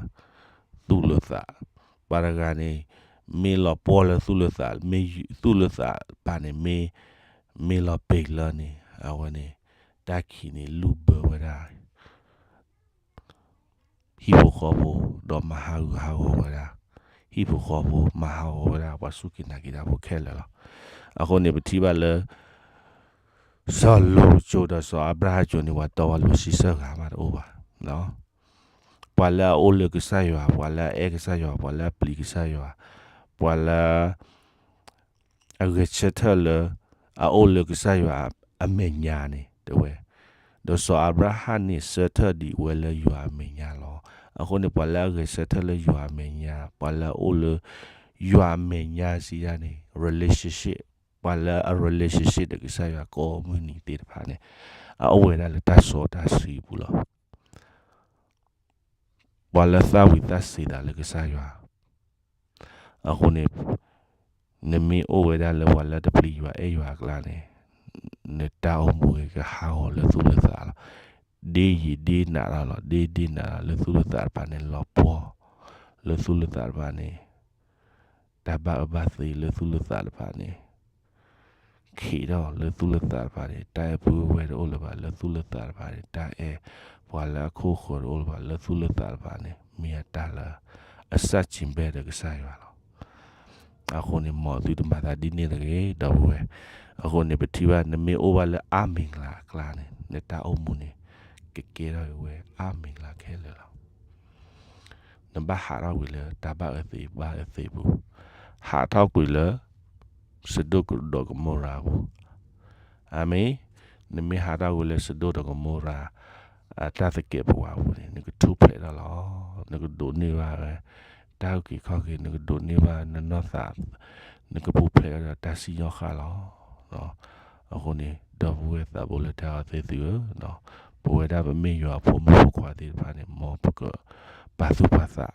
သူၣ်လၢသး, ပှၤတဂၤန့ၣ် မ့ၢ်လီၤပှီၢ်လၢသူၣ်လၢသး, မ့ၢ်သူၣ်လၢသးတဖၣ်န့ၣ် မ့ၢ်, မ့ၢ်လီၤပ့ၤလၢန့ၣ် အဝဲန့ၣ် တၢ်ခံးန့ၣ်လူၢ်ဘၢဝဲဒၣ် ဟံၣ်ဖိဃီဖိ ဒီးမၤဟးဂူာ်ဟးဂီၤဝဲဒၣ် ဟံၣ်ဖိဃီဖိ မၤဟးဂီၤဝဲဒၣ်ပှၤစူၢ်က့ၤနာ်က့ၤတၢ်ဖိခဲလၢာ်လီၤ. အဃိန့ၣ် ပထံၣ်ဘၣ်လၢ စီၤလိာ်ကၠိဒီးစီၤအၤဘြၤဟၣ်ကၠိန့ၣ် ပှၤတီပှၤလိၤစံးဆၢဂၤမးတအိၣ်ဘၣ်. ပှၤလၢအအိၣ်လၢကစၢ်ယွၤ, ပှၤလၢအအဲၣ်ကစၢ်ယွၤ, ပှၤလၢအပျံၤကစၢ်ယွၤ, ပှၤလၢ အဂဲၤဆၢထၢၣ်လၢ အအိၣ်လၢကစၢ်ယွၤအမဲာ်ညါန့ၣ် တဲဝဲ, ဒီးစီၤအၤဘြၤဟၣ်န့ၣ် ဆၢထၢၣ်ဒံးဝဲလၢယွၤအမဲာ်ညါလီၤ. အဃိန့ၣ် ပှၤလၢအဂဲၤဆၢထၢၣ်လၢယွၤအမဲာ်ညါ, ပှၤလၢအအိၣ်လၢ ယွၤအမဲာ်ညါစံးဒၣ်န့ၣ် relationship, ပှၤလၢအ relationship ဒီးကစၢ်ယွၤကိးမုၢ်နံၤသ့ၣ်တဖၣ်န့ၣ် အအိၣ်ဝဲဒၣ်လၢတၢ်စီတၢ်ဆှံအပူၤလီၤ. ပှၤလၢသၣ်ဝံၤသၣ်စံးသးလၢကစၢ်ယွၤ အဃိန့ၣ် နမ့ၢ်အိၣ်ဝဲဒၣ်လၢပှၤလၢတပျံၤယွၤအဲၣ်ယွၤအကျါန့ၣ် နတၢ်အိၣ်မူကဟးဂီၤလၢသူၣ်လၢသးလီၤ. ဒ်ယံာ်ဒ်နးလီၤ, ဒ်ဒ်နးလီၤလၢသူၣ်လၢသးတဖၣ်န့ၣ် လီၤပှီၢ်လၢသူၣ်လၢသးတဖၣ်န့ၣ် တၢ်ဘၣ်အၢဘၣ်သီလၢသူၣ်လၢသးတဖၣ်န့ၣ် ခံးထီၣ်လၢသူၣ်လၢသးတဖၣ်န့ၣ် တၢ်အဲၣ်ပုၢ်ဝဲၢ်တအိၣ်လၢၤဘၣ်လၢသူၣ်လၢသးတဖၣ်န့ၣ် တၢ်အဲၣ်ပှၤလၢအခိၣ်ဃၢၤတအိၣ်လၢၤဘၣ်လၢသူၣ်လၢသးတဖၣ်န့ၣ် မ့ၢ်အတၢ်လၢ အစၢ်စံးဘဲဒီးကစၢ်ယွၤလီၤ. အဃိန့ၣ် မ်သုတမၤသးဒ်န့ၣ်တဂ့ၤ ဒီပုၢ်ဝဲၢ်. အဃိန့ၣ် ပထံၣ်ဘၣ် နမ့ၢ်အိၣ်ဘၣ်လၢအါမံၤလၤအကျါန့ၣ် နတၢ်အိၣ်မူန့ၣ် ကကဲထီၣ်ဝဲအါမံၤလၤခဲလၢာ်လီၤ. နဘၣ်ဟးထီၣ်ကွံာ်လၢတၢ်ဘၣ်အၢသ့ဘၣ်အၢသ့ပူၤ, ဟးထီၣ်ကွံာ်လၢ စဒိၣ်ဒီးကမိရၤအပူၤ. အၤမ့ၣ်, နမ့ၢ်ဟးထီၣ်ကွံာ်လၢစဒိၣ်ဒီးကမိရၤ အတၢ်သကဲးပဝးအပူၤန့ၣ် နကထူၣ်ဖျဲးထီၣ်လီၤ. နကဒိးန့ၢ်ဘၣ်ဝဲ တၢ် တၢ်အုၣ်က့ၤခီၣ်က့ၤ နကဒိးန့ၢ်ဘၣ်နနီၢ်သး, နကပူၤဖျဲးဒီးတၢ်စံၣ်ညီၣ်ဃၣ်လီၤ. အဃိန့ၣ် ဒီပုၢ်ဝဲၢ်သးဘိလၢတၢ်အဲၣ်သ့ၣ်သုဧၢ, ပဝဲဒၣ်ပမ့ၢ်ယွၤအဖိမုၣ်ဖိခွါသ့ၣ်တဖၣ်န့ၣ် မ်ပကပာ်သူၣ်ပာ်သး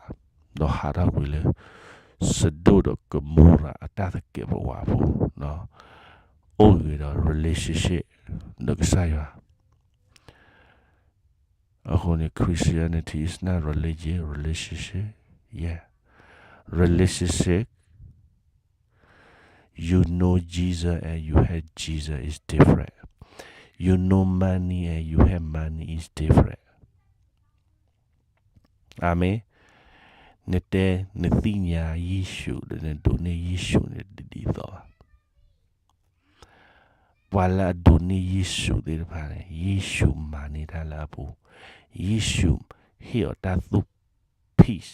ဒီးဟးထီၣ်ကွံာ်လၢ စဒိၣ်ဒီးကမိရၤအတၢ်သကဲးပဝးဖိ, အိၣ်ဂ့ၤဒီး relationship ဒီးကစၢ်ယွၤ. အဃိန့ၣ် Christianity is not religion, relationship. Yeah. Relationship, you know Jesus and you have Jesus is different. You know money and you have money is different. အၤမ့ၣ်. နတဲနသ့ၣ်ညါယ့ၣ်ၡူးဒီးနဒိးန့ၢ်ယ့ၣ်ၡူးန့ၣ်တဒ်သိးဘၣ်. ပှၤလၢအဒိးန့ၢ်ယ့ၣ်ၡူးသ့ၣ်တဖၣ်န့ၣ် ယ့ၣ်ၡူးမၤန့ၢ်တၢ်လၢအပူၤ, ယ့ၣ်ၡူးဟ့ၣ်အီၤတၢ်သူၣ် peace,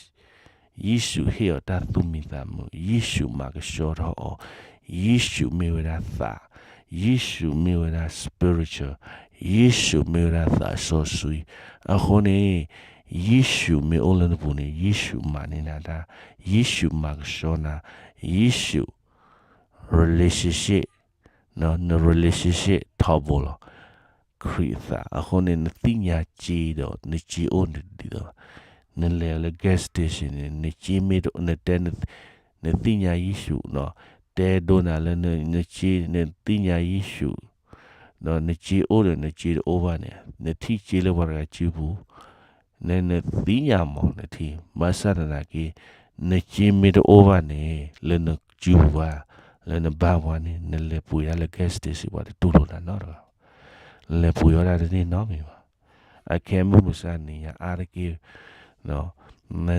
ယ့ၣ်ၡူးဟ့ၣ်အီၤတၢ်သူၣ်မံသးမုာ်, ယ့ၣ်ၡူးမၤကဆှီထီၣ်အီၤ, ယ့ၣ်ၡူးမ့ၢ်ဝဲဒၣ်သး, ယ့ၣ်ၡူးမ့ၢ်ဝဲဒၣ် spiritual, ယ့ၣ်ၡူးမ့ၢ်ဝဲဒၣ်သးစီဆှံ. အဃိန့ၣ် ယ့ၣ်ၡူးမ့ၢ်အိၣ်လၢနပူၤန့ၣ် ယ့ၣ်ၡူးမၤန့ၢ်နၤတၢ်, ယ့ၣ်ၡူးမၤကဆှီနၤ, ယ့ၣ်ၡူး relationship, န relationship ထီဘိလီၤ. ခရံာ်အသး. အဃိန့ၣ် နသ့ၣ်ညါစ့ဒီး နစ့အိၣ်န့ၣ်တဒ်သိးဘၣ်. နလဲၤလၢ gas station န့ၣ် နစ့မ့ၢ်တ နတဲ နသ့ၣ်ညါယ့ၣ်ၡူး, တဲဒိနၤလၢနစ့ နသ့ၣ်ညါယ့ၣ်ၡူး, ဒီးနစ့အိၣ်ဒီးနစ့တအိၣ်ဘၣ်န့ၣ် နထံၣ်စ့လၢပှၤတဂၤစုပူၤ န နသ့ၣ်ညါမး နထံၣ် ဘၣ်ဆၣ်သနာ်က့ နစ့မ့ၢ်တအိၣ်ဘၣ်န့ၣ် လၢနစုပူၤဘၣ်, လၢနဘၣ်ပှၤန့ၣ် နလဲၤပှ့ၤဒၣ်လၢ gas station ပှၤတတူၢ်လိာ်နၤနီတဂၤဘၣ်, နလဲၤပှ့ၤအီၣ်ဒၣ်တန့ၢ်နီတမံၤဘၣ်. အခဲမုၢ်မဆါနံၤညါအါတက့ၢ်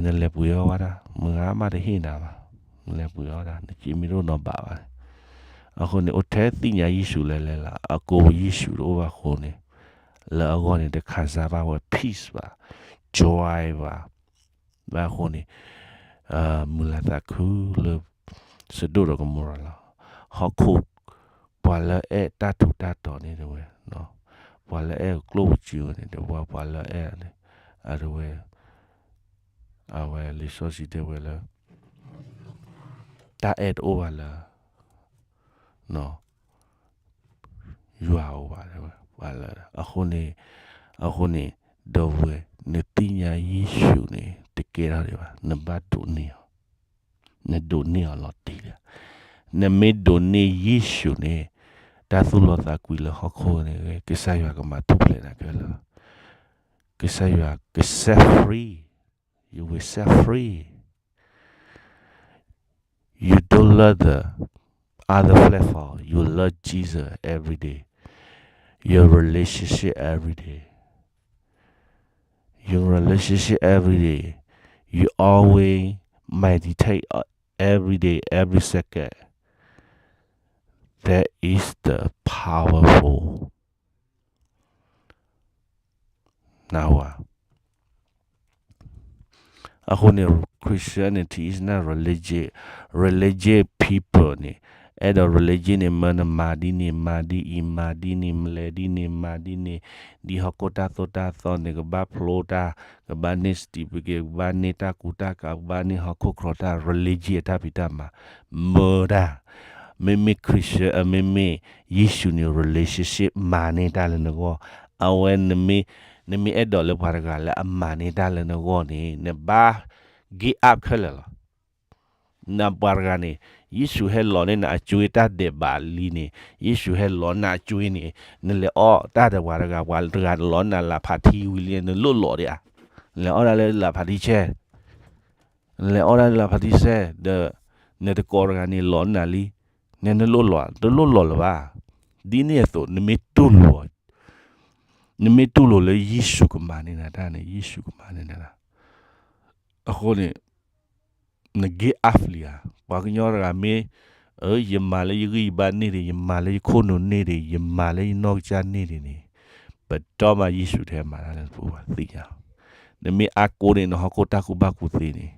နလဲၤပှ့ၤအီၣ်ဝဲဒၣ် မုၢ်ဂၤမးတဟ့ၣ်နၤဘၣ်, နလဲၤပှ့ၤအီၣ်ဒၣ် နစ့မ့ၢ်တအိၣ်နီဘးဘၣ်န့ၣ်. အဃိန့ၣ် အိၣ်ထဲသ့ၣ်ညါယ့ၣ်ၡူးလဲၤလဲၤလၢ အကိးယ့ၣ်ၡူးတအိၣ်ဘၣ်အဃိန့ၣ် လၢအဂီၢ်န့ၣ် တခးစၢ်ဘၣ်ဝဲ peace ဘၣ်, joy ဘၣ်. ဘၣ်အဃိန့ၣ် မုာ်လၤသးခုလၢ စဒိၣ်ဒီးကမိရၤလီၤ. ဟီၣ်ခိၣ် ပှၤလၢအဲၣ်တၢ်ထူးတၢ်တီၤန့ၣ်တဝဲ, ပှၤလၢအဲၣ်ကျိၣ်ပစုဝဲန့ၣ် တဝဲပှၤလၢအဲၣ်န့ၣ် အတဝဲ အဝဲလံာ်စီဆှံတဲဝဲလၢ တၢ်အဲၣ်တအိၣ်ဘၣ်လၢ ယွၤအိၣ်ဘၣ် တဲဝဲ ပှၤလၢ အဃိန့ၣ်, အဃိန့ၣ် ဒီပုၢ်ဝဲၢ် နသ့ၣ်ညါယ့ၣ်ၡူးန့ၣ် တကဲထီၣ်ဒံးဘၣ်, နဘၣ်ဒိးန့ၢ်အီၤ, နဒိးန့ၢ်အီၤလီၤတံၢ်လံ. နမ့ၢ်ဒိးန့ၢ်ယ့ၣ်ၡူးန့ၣ် တၢ်သူၣ်လီသးကွံလၢဟီၣ်ခိၣ်န့ၣ် ကစၢ်ယွၤကမၤထူၣ်ဖျဲးနၤခဲလၢာ်, ကစၢ်ယွၤက set free, you will set free. You don't love the other platform. You love Jesus every day. Your relationship every day. Your relationship every day. You always meditate uh, every day, every second. That is the powerful နၢ်ဟူဧါ. အဃိန့ၣ် Christianity is not religion. Religion people န့ၣ် အဲၣ်ဒိး religion န့ၣ် မၢနမၤဒ်န့ၣ် မၤဒ်အံၤ မၤဒ်န့ၣ် မလဲၤဒ်န့ၣ် မၤဒ်န့ၣ် ဒ်ဟီၣ်ခိၣ်တၢ်သိၣ်တၢ်သီန့ၣ် ကဘၣ်ဖျိတၢ် ကဘၣ်န့ၢ် certificate ကဘၣ်န့ၢ်တၢ်ကူတၢ်ကၤ ကဘၣ်န့ၢ်ဟီၣ်ခိၣ်ချီတၢ် religion အတၢ်ဖံးတၢ်မၤ မၢတၢ် မ့မ့ၢ် Christian မ့မ့ၢ် ယ့ၣ်ၡူးန့ၣ် relationship မၤန့ၢ်တၢ်လၢနဂီၢ် အဝဲ နမ့ၢ်အဲၣ်ဒိးလၢပှၤတဂၤလၢအမၤန့ၢ်တၢ်လၢနဂီၢ်န့ၣ် နဘၣ် give up ခဲလၢာ်လီၤ. နပှၤတဂၤန့ၣ် ယ့ၣ်ၡူးဟဲလီၤန့ၢ်နၤအကွ့တၢ်ဒဲးဘးလံန့ၣ် ယ့ၣ်ၡူးဟဲလီၤနၤအကွ့န့ၣ် နလဲၤအီၣ်တၢ်ဒီးပှၤတဂၤ ပှၤတဂၤလီၤနၤလၢဖးထံဝံၤလံ နလိၣ်လီၤဒံးဧါ. နလဲၤအီၣ်တၢ်လၢလၢဖးထံဆဲး နလဲၤအီၣ်တၢ်လၢလၢဖးထံဆဲး ဒီး နတကိးတဂၤန့ၣ်လီၤနၤလံ နနလိၣ်လီၤ တလိၣ်လီၤလၢၤဘၣ်. ဒ်န့ၣ်အသိး နမ့ၢ်တူၢ်လိာ် နမ့ၢ်တူၢ်လိာ်လၢယ့ၣ်ၡူးကမၤန့ၢ်နၤတၢ်န့ၣ် ယ့ၣ်ၡူးကမၤန့ၢ်နၤတၢ် အဃိန့ၣ် န give up လံဧါ. ပှၤကညီတဂၤမ့ၢ် ယမၤလၢယဂံၢ်ယဘါန့ၢ်ဒံး ယမၤလၢယခိၣ်နူာ်န့ၢ်ဒံး ယမၤလၢယနီၢ်ကစၢ်န့ၢ်ဒံးန့ၣ် ပတီၢ်မးယ့ၣ်ၡူးတဟဲမၤတၢ်လၢနပူၤဘၣ် သ့ၣ်ညါလီၤ. နမ့ၢ်အါကိးန့ၣ် နဟီၣ်ခိၣ်တၢ်ကူၣ်ဘၣ်ကူၣ်သ့န့ၣ်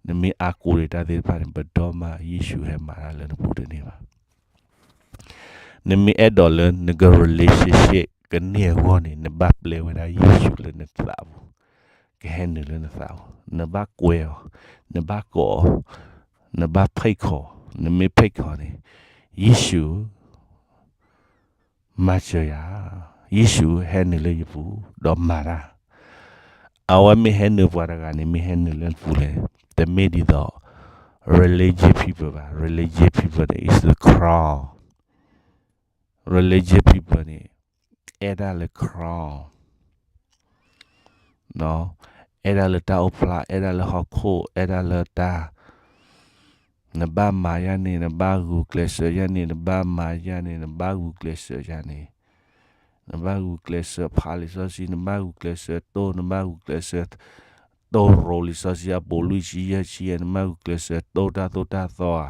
နမ့ၢ်အါကိးန့ၣ်တၢ်သ့ၣ်တဖၣ်န့ၣ် ပတီၢ်မးယ့ၣ်ၡူးဟဲမၤတၢ်လၢနပူၤတန့ၢ်ဘၣ်. နမ့ၢ်အဲၣ်ဒိးလၢနက relationship ကန့ၢ်အဂီၢ်န့ၣ် နဘၣ်ပျဲဝဲဒၣ်ယ့ၣ်ၡူးလၢနသးပူၤ ကဟဲနုာ်လၢနသးပူၤ, နဘၣ်ကွဲအီၤ, နဘၣ်ကိးအီၤ, နဘၣ်ဖဲးခီ, နမ့ၢ်ဖဲးခီန့ၣ်, ယ့ၣ်ၡူး မၤစၢၤယၤ, ယ့ၣ်ၡူးဟဲနုာ်လၢယပူၤ, ဒီးမၤတၢ်, အဝဲမ့ၢ်ဟဲနုာ်ပှၤတဂၤန့ၣ် မ့ၢ်ဟဲနုာ်လၢနပူၤလဲၣ်, တမ့ၢ်ဒ်သိး religious people ဘၣ်, religious people န့ၣ် is the crown, religious people န့ၣ် အဲၣ်တၢ်လၢ crown အဲၣ်တၢ်လၢတၢ်အိၣ်ဖျါ, အဲၣ်တၢ်လၢဟီၣ်ခိၣ်, အဲၣ်တၢ်လၢတၢ်, နဘၣ်မၤယၤန့ၣ် နဘၣ်ဂုာ်ကျဲးစၢးယၤန့ၣ်, နဘၣ်မၤယၤန့ၣ် နဘၣ်ဂုာ်ကျဲးစၢးယၤန့ၣ်, နဘၣ်ဂုာ်ကျဲးစၢးဖးလံာ်စီဆှံ, နဘၣ်ဂုာ်ကျဲးစၢးတိၢ်, နဘၣ်ဂုာ်ကျဲးစၢးတိၢ်ရိၤလံာ်စီဆှံအပူၤလွံၢ်ဆံယဲၢ်ဆံ, နဘၣ်ဂုာ်ကျဲးစၢးတိၢ်တၢ်သိၣ်တၢ်သီဧါ,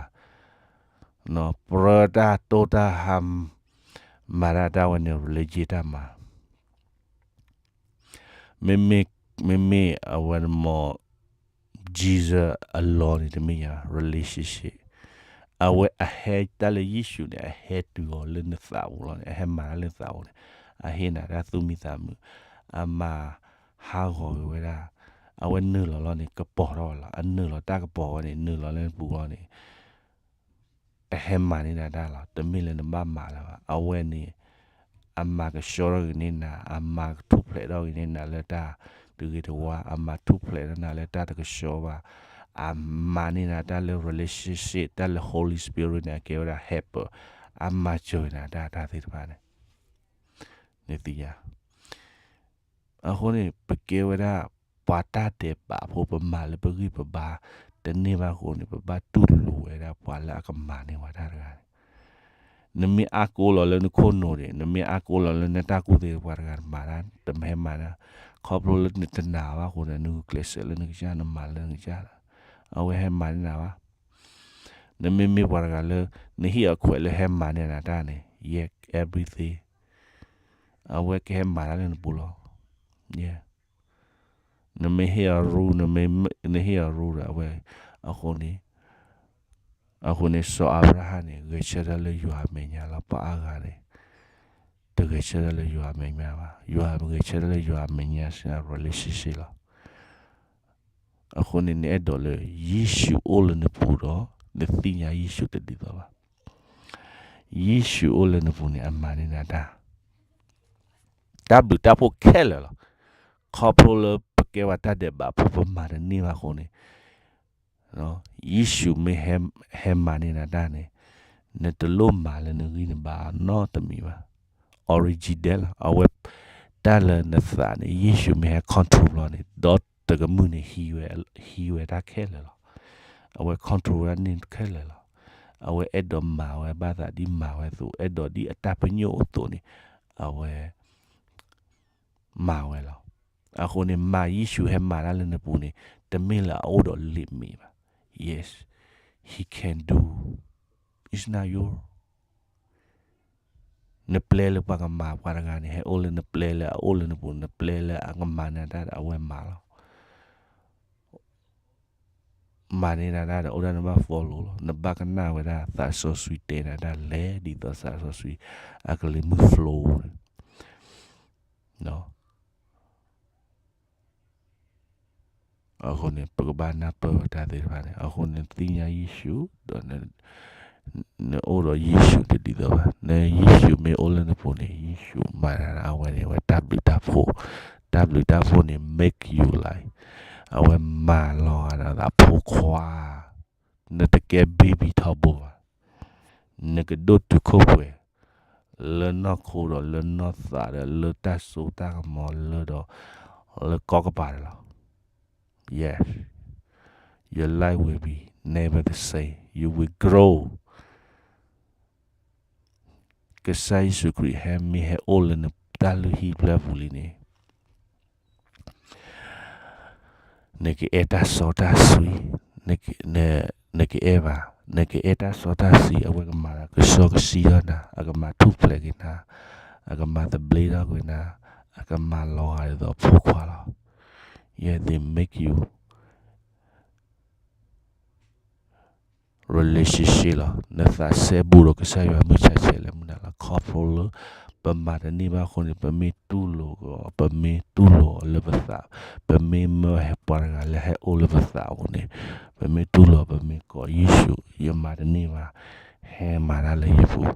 ပြၢတၢ်တိၢ်တၢ်ဟါ, မၤတၢ်တၢ်ဝဲန့ၣ် religious တၢ်မၤ မ့မ့ၢ်, မ့မ့ၢ်အဝဲမ့ၢ် Jesus အလီၢ်န့ၣ် တမ့ၢ်ညါ relationship, အဝဲအဟဲတၢ်လၢယ့ၣ်ၡူးန့ၣ် အဟဲတုၤအီၤလၢနသးပူၤလီၤန့ၣ်, အဟဲမၤတၢ်လၢနသးပူၤန့ၣ်, အဟ့ၣ်နၤတၢ်သူၣ်မံသးမုာ်, အမၤဟးဂီၤက့ၤဝဲဒၣ်, အဝဲနုာ်လီၤလီၤန့ၣ် ကပီၤထီၣ်ဝဲလီၤ, အနုာ်လီၤတၢ်ကပီၤဝဲန့ၣ် နုာ်လီၤလၢနပူၤလီၤန့ၣ် အဟဲမၤန့ၢ်နၤတၢ်လီၤ, တမ့ၢ်လၢနဘၣ်မၤလၢၤဘၣ်, အဝဲန့ၣ် အမၤကဆှီထီၣ်က့ၤန့ၢ်နၤ, အမၤကထူၣ်ဖျဲးထီၣ်က့ၤန့ၢ်နၤလၢတၢ်တဂ့ၤတဝါ, အမၤထူၣ်ဖျဲးထီၣ်နၤလၢတၢ်တကဆှီဘၣ်, အမၤန့ၢ်နၤတၢ်လၢ relationship, တၢ်လၢ Holy Spirit န့ၣ် အကဲဝဲဒၣ် helper, အမၤစၢၤနၤတၢ်တၢ်သ့ၣ်တဖၣ်န့ၣ်, နသ့ၣ်ညါ အဃိန့ၣ် ပကဲဝဲဒၣ် ပှၤတၢ်ဒဲးဘးဖိ ပမၤလၢပဂံၢ်ပဘါတန့ၢ်ဘၣ်အဃိန့ၣ် ပဘၣ်တူၢ်လိာ်ဝဲဒၣ်ပှၤလၢအကမၤန့ၢ်ပှၤတၢ်တဂၤန့ၣ်, နမ့ၢ်အါကိးလီၤလၢနခိၣ်နူာ်န့ၣ်, နမ့ၢ်အါကိးလီၤလၢနတၢ်ကူၣ်သ့ ပှၤတဂၤတမၤတၢ်, တမ့ၢ်ဟဲမၤတၢ်, ခီဖျိလၢနတနာ်ဘၣ်အဃိန့ၣ် နဂုာ်ကျဲးစၢးလၢနကစၢ် နမၤလၢနကစၢ်, အဝဲဟဲမၤန့ၢ်နၤဘၣ်. နမ့မ့ၢ်ပှၤတဂၤလၢ နဟ့ၣ်အခွဲးလၢဟဲမၤန့ၢ်နၤတၢ်န့ၣ်, ယဲ everything အဝဲကဟဲမၤတၢ်လၢနပူၤလီၤ. ယဲ နမ့ၢ်ဟ့ၣ်အီၤရူ, နမ့ၢ်, နဟ့ၣ်အီၤရူဒီးအဝဲ, အဃိန့ၣ်, အဃိန့ၣ် စီၤအၤဘြၤဟၣ်န့ၣ် ဂဲၤဆၢထၢၣ်လၢယွၤအမဲာ်ညါလီၤ. ပှၤအါဂၤန့ၣ် တဂဲၤဆၢထၢၣ်လၢယွၤအမဲာ်ညါဘၣ်. ယွၤဂဲၤဆၢထၢၣ်လၢယွၤအမဲာ်ညါစ့ၢ် relationship လီၤ. အဃိန့ၣ် နအဲၣ်ဒိးလၢ ယ့ၣ်ၡူးအိၣ်လၢနပူၤဒီး နသ့ၣ်ညါယ့ၣ်ၡူးတဒ်သိးဘၣ်. ယ့ၣ်ၡူးအိၣ်လၢနပူၤန့ၣ် အမၤန့ၢ်နၤတၢ် တၢ်ဘျုးတၢ်ဖှိၣ်ခဲလၢာ်လီၤ. ခီဖျိလၢပကဲပှၤတၢ်ဒဲးဘးဖိ ပမၤတန့ၢ်ဘၣ်အဃိန့ၣ်, ယ့ၣ်ၡူးမ့ၢ်ဟဲမၤန့ၢ်နၤတၢ်န့ၣ်, နတလိၣ်မၤလၢနဂံၢ်နဘါနီတမံၤဘၣ်. Already there လီၤ. အဝဲ တၢ်လၢနသးန့ၣ် ယ့ၣ်ၡူးမ့ၢ်ဟဲ control လီၤန့ၣ် ဒီးတကမုၢ်န့ၣ် ဟံးဝဲ, ဟံးဝဲတၢ်ခဲလၢာ်လီၤ. အဝဲ control ဝဲဒၣ်န့ၣ်ခဲလၢာ်လီၤ. အဝဲအဲၣ်ဒိးမၤဝဲဘၣ်သးဒ်မၤဝဲအသိး, အဲၣ်ဒိးဒ်အတၢ်ပညိၣ်အသိးန့ၣ် အဝဲ မၤဝဲလီၤ. အဃိန့ၣ် မၤယ့ၣ်ၡူးဟဲမၤတၢ်လၢနပူၤန့ၣ် တမ့ၢ်လၢအအိၣ်ဒီး limit ဘၣ်. Yes, he can do. It's not your, နပျဲလၢပှၤကမၤပှၤတဂၤန့ၣ် ဟဲအိၣ်လၢနပျဲလၢအအိၣ်လၢနပူၤ, နပျဲလၢအအိၣ်လၢနပူၤ, နပျဲလၢအကမၤန့ၢ်တၢ်ဒီးအဝဲမၤလီၤ. မၤန့ၢ်နၤတၢ်ဒီး အိၣ်ဒၣ်နဘၣ် follow လီၤ. နဘၣ်ကနၣ်ဝဲဒၣ်သးစီဆှံတဲနၤတၢ်လဲၤ ဒ်သိးသးစီဆှံ အကလံၤမုၢ် flow န့ၣ် အဃိန့ၣ် ပကဘၣ်နၢ်ပၢၢ်ဝဲတၢ်သ့ၣ်တဖၣ်န့ၣ်. အဃိန့ၣ်သ့ၣ်ညါယ့ၣ်ၡူး, ဒီး နအိၣ်ဒီးယ့ၣ်ၡူးတဒ်သိးဘၣ်. နယ့ၣ်ၡူးမ့ၢ်အိၣ်လၢနပူၤန့ၣ် ယ့ၣ်ၡူးမၤတၢ်ဒီးအဝဲန့ၣ် အဝဲတၢ်ဘျုးတၢ်ဖှိၣ်, တၢ်ဘျုးတၢ်ဖှိၣ်န့ၣ် make you like, အဝဲမၤလီၤဂာ်ဒီးအဖိခွါ, နတကဲ baby ထီဘိဘၣ်. နကဒိၣ်တုာ်ခိၣ်ပှဲၤ လၢနီၢ်ခိဒီးလၢနီၢ်သးဒီးလၢတၢ်စိတၢ်ကမီၤလၢဒီး လၢကိးကပၤန့ၣ်လီၤ. Yes, your life will be never the same. You will grow. ကစၢ်ယ့ၣ်ၡူးခရံာ်ဟဲမ့ၢ်ဟဲအိၣ်လၢနတၢ်လုၢ်ဟံၣ်ဖျၢၣ်ပူၤလံန့ၣ် နကအဲၣ်တၢ်စီတၢ်ဆှံ, နကအဲၣ်ဘၣ်, နကအဲၣ်တၢ်စီတၢ်ဆှံ အဝဲကမၤလၢကစီကဆှံထီၣ်နၤ, အကမၤထူၣ်ဖျဲးက့ၤနၤ, အကမၤသဘျ့ထီၣ်က့ၤနၤ, အကမၤလီၤဂာ်ဒ်သိးအဖိခွါလီၤ. Yeah, they make you relationship လီၤ. နသးစဲဘူးဒီးကစၢ်ယွၤမုၢ်ဆါဆဲးလၢမုၢ်နၤလီၤ. ခီဖျိလၢ ပမၤတန့ၢ်ဘၣ်အဃိန့ၣ် ပမ့ၢ်တူၢ်လိာ်ကီး, ပမ့ၢ်တူၢ်လိာ်အီၤလၢပသး, ပမ့ၢ်မၢဟဲပှၤတဂၤလၢဟဲအိၣ်လၢပသးအပူၤန့ၣ်, ပမ့ၢ်တူၢ်လိာ် ပမ့ၢ်ကိး ယ့ၣ်ၡူး, ယမၤတန့ၢ်ဘၣ်, ဟဲမၤတၢ်လၢယပူၤ,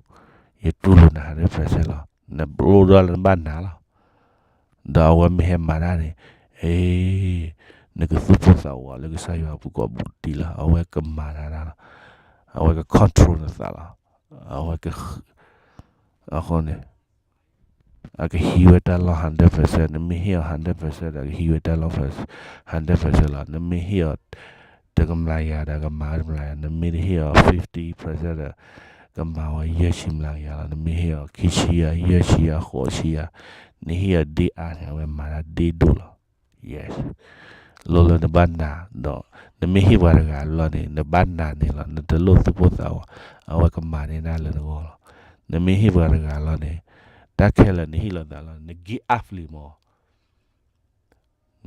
ယတူၢ်လိာ်န hundred percent လီၤ. နလိၣ်ဒၣ်လၢနဘၣ်နာ်လီၤ. ဒီးအဝဲမ့ၢ်ဟဲမၤတၢ်န့ၣ်, အ့, နကသူၣ်ပိၢ်သးဝးလၢကစၢ်ယွၤအပူၤကိးပူၤဒံးလီၤ. အဝဲကမၤတၢ်လီၤ. အဝဲက control နသးလီၤ. အဝဲက အဃိန့ၣ် အကဟံးဝဲတၢ်လီၢ် hundred percent, နမ့ၢ်ဟ့ၣ်အီၤ hundred percent ဒီး အကဟံးဝဲတၢ်လီၢ် hundred percent လီၤ. နမ့ၢ်ဟ့ၣ်အီၤ တကမျးယၤဒီး ကမၤတကမျးယၤ, နမ့ၢ်တဟ့ၣ်အီၤ fifty percent ဒီး ကမၤဝဲယဲၢ်ဆံမျးကယၤလီၤ. နမ့ၢ်ဟ့ၣ်အီၤ ခံဆံယၤ, ယဲၢ်ဆံယၤ, ဃိးဆံယၤ, နဟ့ၣ်အီၤဒ့အါန့ၣ် အဝဲမၤတၢ်ဒ့ဒိၣ်လီၤ. Yes. လိၣ်လၢနဘၣ်နာ်ဒီး နမ့ၢ်ဟ့ၣ်ပှၤတဂၤလီၤန့ၣ် နဘၣ်နာ်န့ၣ်လီၤ. နတလိၣ်သူၣ်ပိၢ်သးဝး, အဝဲကမၤန့ၢ်တၢ်လၢနဂီၢ်လီၤ. နမ့ၢ်ဟ့ၣ်ပှၤတဂၤလီၤန့ၣ်, တၢ်ခဲလၢာ်နဟ့ၣ်လီၤသးလီၤ, န give up လံမး.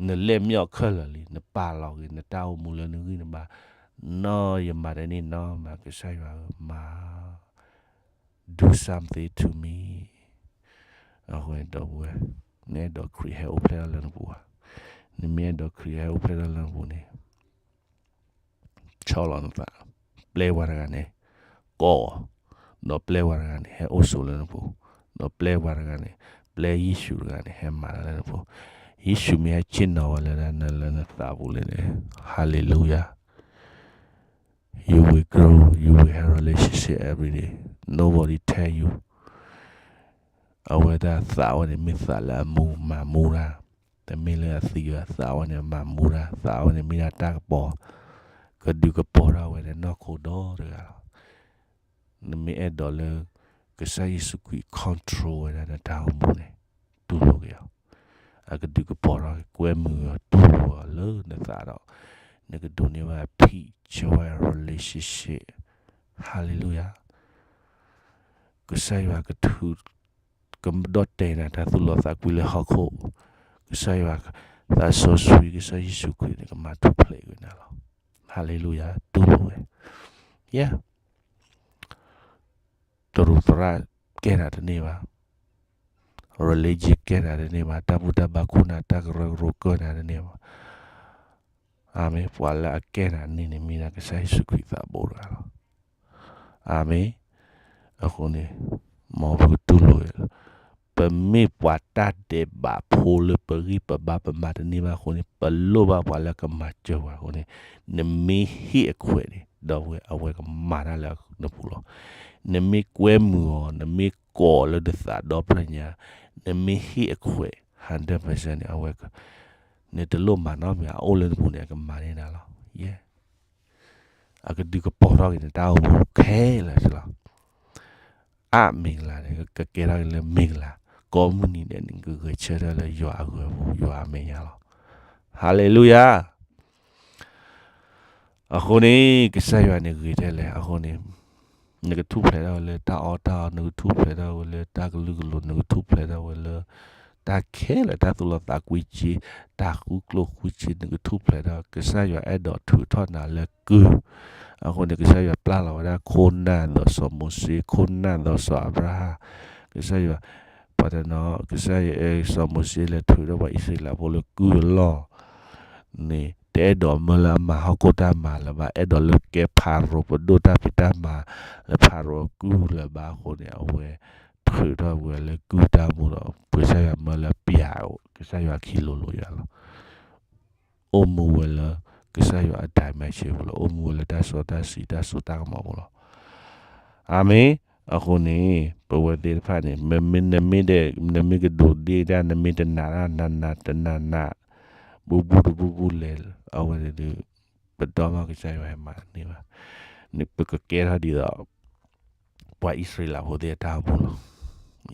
နလဲၤမ့ၢ်အီၤခဲလၢာ်လံ, နပာ်လီၤက့ၤနတၢ်အိၣ်မူလၢနဂံၢ်နဘါ, နီၢ်ယမၤတန့ၢ်နီတမံၤ, ကစၢ်ယွၤဧၢ, မၤ do something to me. အဃိန့ၣ်ဒီပုၢ်ဝဲၢ်, နအဲၣ်ဒိးခရံာ်ဟဲအိၣ်ဖျဲၣ်ထီၣ်လၢနပူၤဧါ. နမ့ၢ်အဲၣ်ဒိးခရံာ်ဟဲအိၣ်ဖျဲၣ်ထီၣ်လၢနပူၤန့ၣ် ဆီၣ်လီၤနသး, ပျဲပှၤတဂၤန့ၣ် ကိး, ဒီးပျဲပှၤတဂၤန့ၣ် ဟဲအိၣ်ဆိးလၢနပူၤ, ဒီးပျဲပှၤတဂၤန့ၣ်, ပျဲယ့ၣ်ၡူးတဂၤန့ၣ် ဟဲမၤတၢ်လၢနပူၤ. ယ့ၣ်ၡူးမ့ၢ်ဟဲဆ့ၣ်နီၤဝဲလၢန, လၢနသးပူၤလံန့ၣ်, Hallelujah. You will grow, you will have relationship every day. Nobody tell you. အဝဲဒၣ်သးဝဲန့ၣ် မ့ၢ်သးလၢအမူမၤမူတၢ်, တမ့ၢ်လၢအသံဘၣ်, သးဝဲန့ၣ်မၤမူတၢ်, သးဝဲန့ၣ်မ့ၢ်ဒၣ်တၢ်ကပီၤ, ကဒုးကပီၤထီၣ်ဝဲဒီးနီၢ်ခိဒီတဂၤလီၤ. နမ့ၢ်အဲၣ်ဒိးလၢ ကစၢ်ယ့ၣ်ၡူးခရံာ် control ဝဲဒၣ်နတၢ်အိၣ်မူန့ၣ်, တူၢ်လိာ်က့ၤအီၤ, အကဒုးကပီၤထီၣ်က့ၤ, ကွဲမုာ်အီၤ, တူၢ်လိာ်အီၤလၢနသးဒီး နကဒိးန့ၢ်ဘၣ် peace, joy, relationship. Hallelujah. ကစၢ်ယွၤကထုး, ကဒီၣ်တဲာ်နၤတၢ်သူၣ်လီသးကွံလၢဟီၣ်ခိၣ်, ကစၢ်ယွၤ သးစီဆှံ, ကစၢ်ယ့ၣ်ၡူးခရံာ်န့ၣ် ကမၤထူၣ်ဖျဲးကွံာ်နၤလီၤ. Hallelujah. တူၢ်လိာ်ဝဲ, yeah. တရူးသရၣ်ကဲနၤတန့ၢ်ဘၣ်, religion ကဲနၤတန့ၢ်ဘၣ်, တၢ်ဘူၣ်တၢ်ဘါခိၣ်နၤ, တၢ်ကရၢကရိကၢနၤတန့ၢ်ဘၣ်. အၤမ့ၣ်, ပှၤလၢအကဲနၤန့ၣ်န့ၣ် မ့ၢ်ဒၣ်ကစၢ်ယ့ၣ်ၡူးခရံာ်သးဘိတဂၤလီၤ. အၤမ့ၣ်. အဃိန့ၣ် မ်ပကတူၢ်လိာ်, ပမ့ၢ်ပှၤတၢ်ဒဲးဘးဖိလၢပဂံၢ်ပဘါပမၤတန့ၢ်ဘၣ်အဃိန့ၣ် ပလိၣ်ဘၣ်ပှၤလၢကမၤစၢၤပှၤအဃိန့ၣ်, နမ့ၢ်ဟ့ၣ်အခွဲးန့ၣ် ဒီပုၢ်ဝဲၢ် အဝဲကမၤတၢ်လၢနပူၤလီၤ. နမ့ၢ်ကွဲမုာ်အီၤ, နမ့ၢ်ကိးလၢနသးဒီဖျၢၣ်ညါ, နမ့ၢ်ဟ့ၣ်အခွဲး hundred percent န့ၣ် အဝဲ နတလိၣ်မၤနီတမံၤ, အအိၣ်လၢနပူၤန့ၣ် အကမၤန့ၢ်နၤလီၤ. ယဲၢ် အကဒုးကပီၤထီၣ်က့ၤနတၢ်အိၣ်မူခဲလၢာ်လီၤ. အါမ့ၢ်ကလၤန့ၣ် ကကဲထီၣ်က့ၤလၢမ့ၢ်ကလၤ, ကိးမုၢ်နံၤဒဲးန့ၣ် ကဂဲၤဆၢထၢၣ်လၢယွၤအဂ့ၤအပူၤ, ယွၤအမဲာ်ညါလီၤ. ဟါလ့လူယၤ. အဃိန့ၣ် ကစၢ်ယွၤန့ၣ်ဂ့ၤထဲလဲၣ်. အဃိန့ၣ် နကထူၣ်ဖျဲးထီၣ်ဝဲလၢတၢ်အီၣ်တၢ်အီ, နကထူၣ်ဖျဲးထီၣ်ဝဲလၢတၢ်ကလုာ်ကလိၤ, နကထူၣ်ဖျဲးထီၣ်ဝဲလၢ တၢ်ခဲလၢာ်, တၢ်သူၣ်လီသးကွံစ့, တၢ်ဃုကျိၣ်ဃုစ့, နကထူၣ်ဖျဲးထီၣ်, ကစၢ်ယွၤအဲၣ်ဒိးထုးထီၣ်နၤလၢကုၢ်. အဃိန့ၣ် ကစၢ်ယွၤပျၢ်လီၤဝဲဒၣ်ခိၣ်နၢ်ဒ်သိးစီၤမိၤၡ့, ခိၣ်နၢ်ဒ်သိးစီၤအၤဘြၤဟၣ်, ကစၢ်ယွၤ ပှၤတနီၤ, ကစၢ်ယွၤ, စီၤမိၤၡ့လဲၤထုးထီၣ်ပှၤအံၣ်စရ့လးဖိလၢကုၢ်အလီၢ် န့ၣ် တအဲၣ်ဒိးမၢလၢအမၤဟီၣ်ခိၣ်တၢ်မၤလၢၤဘၣ်, အဲၣ်ဒိးလၢကဲဖၤရိၤပဒိၣ်တၢ်ဖံးတၢ်မၤလၢဖၤရိၤအကုၢ်လၢၤဘၣ်အဃိန့ၣ် အဝဲထုးထီၣ်ဝဲလၢကုၢ်တၢ်မူဒီး ကစၢ်ယွၤမၢလၢပျၢ်, ကစၢ်ယွၤခံလိၤလိၤယၤလီၤ. အိၣ်မူဝဲလၢ ကစၢ်ယွၤအ dimension ပူၤလီၤ. အိၣ်မူဝဲလၢတၢ်စီတၢ်ဆှံ တၢ်စိတၢ်ကမီၤပူၤလီၤ. အၤမ့ၣ်. အဃိန့ၣ် ပဝဲသ့ၣ်တဖၣ်န့ၣ် နမ့ၢ်ကဒိးဒ့တၢ် နမ့ၢ်တနာ်တၢ် နနာ်တနာ်နာ် ဘူးဘူးတဘူးဘူးလဲၣ် အဝဲန့ၣ်ဒီး ပဒီမါကစၢ်ယွၤဟဲမၤန့ၢ်ဘၣ်. ပကကဲထီၣ်ဒ်သိး ပှၤအံၣ်စရ့လးဖိသ့ၣ်အတၢ်အိၣ်မူလီ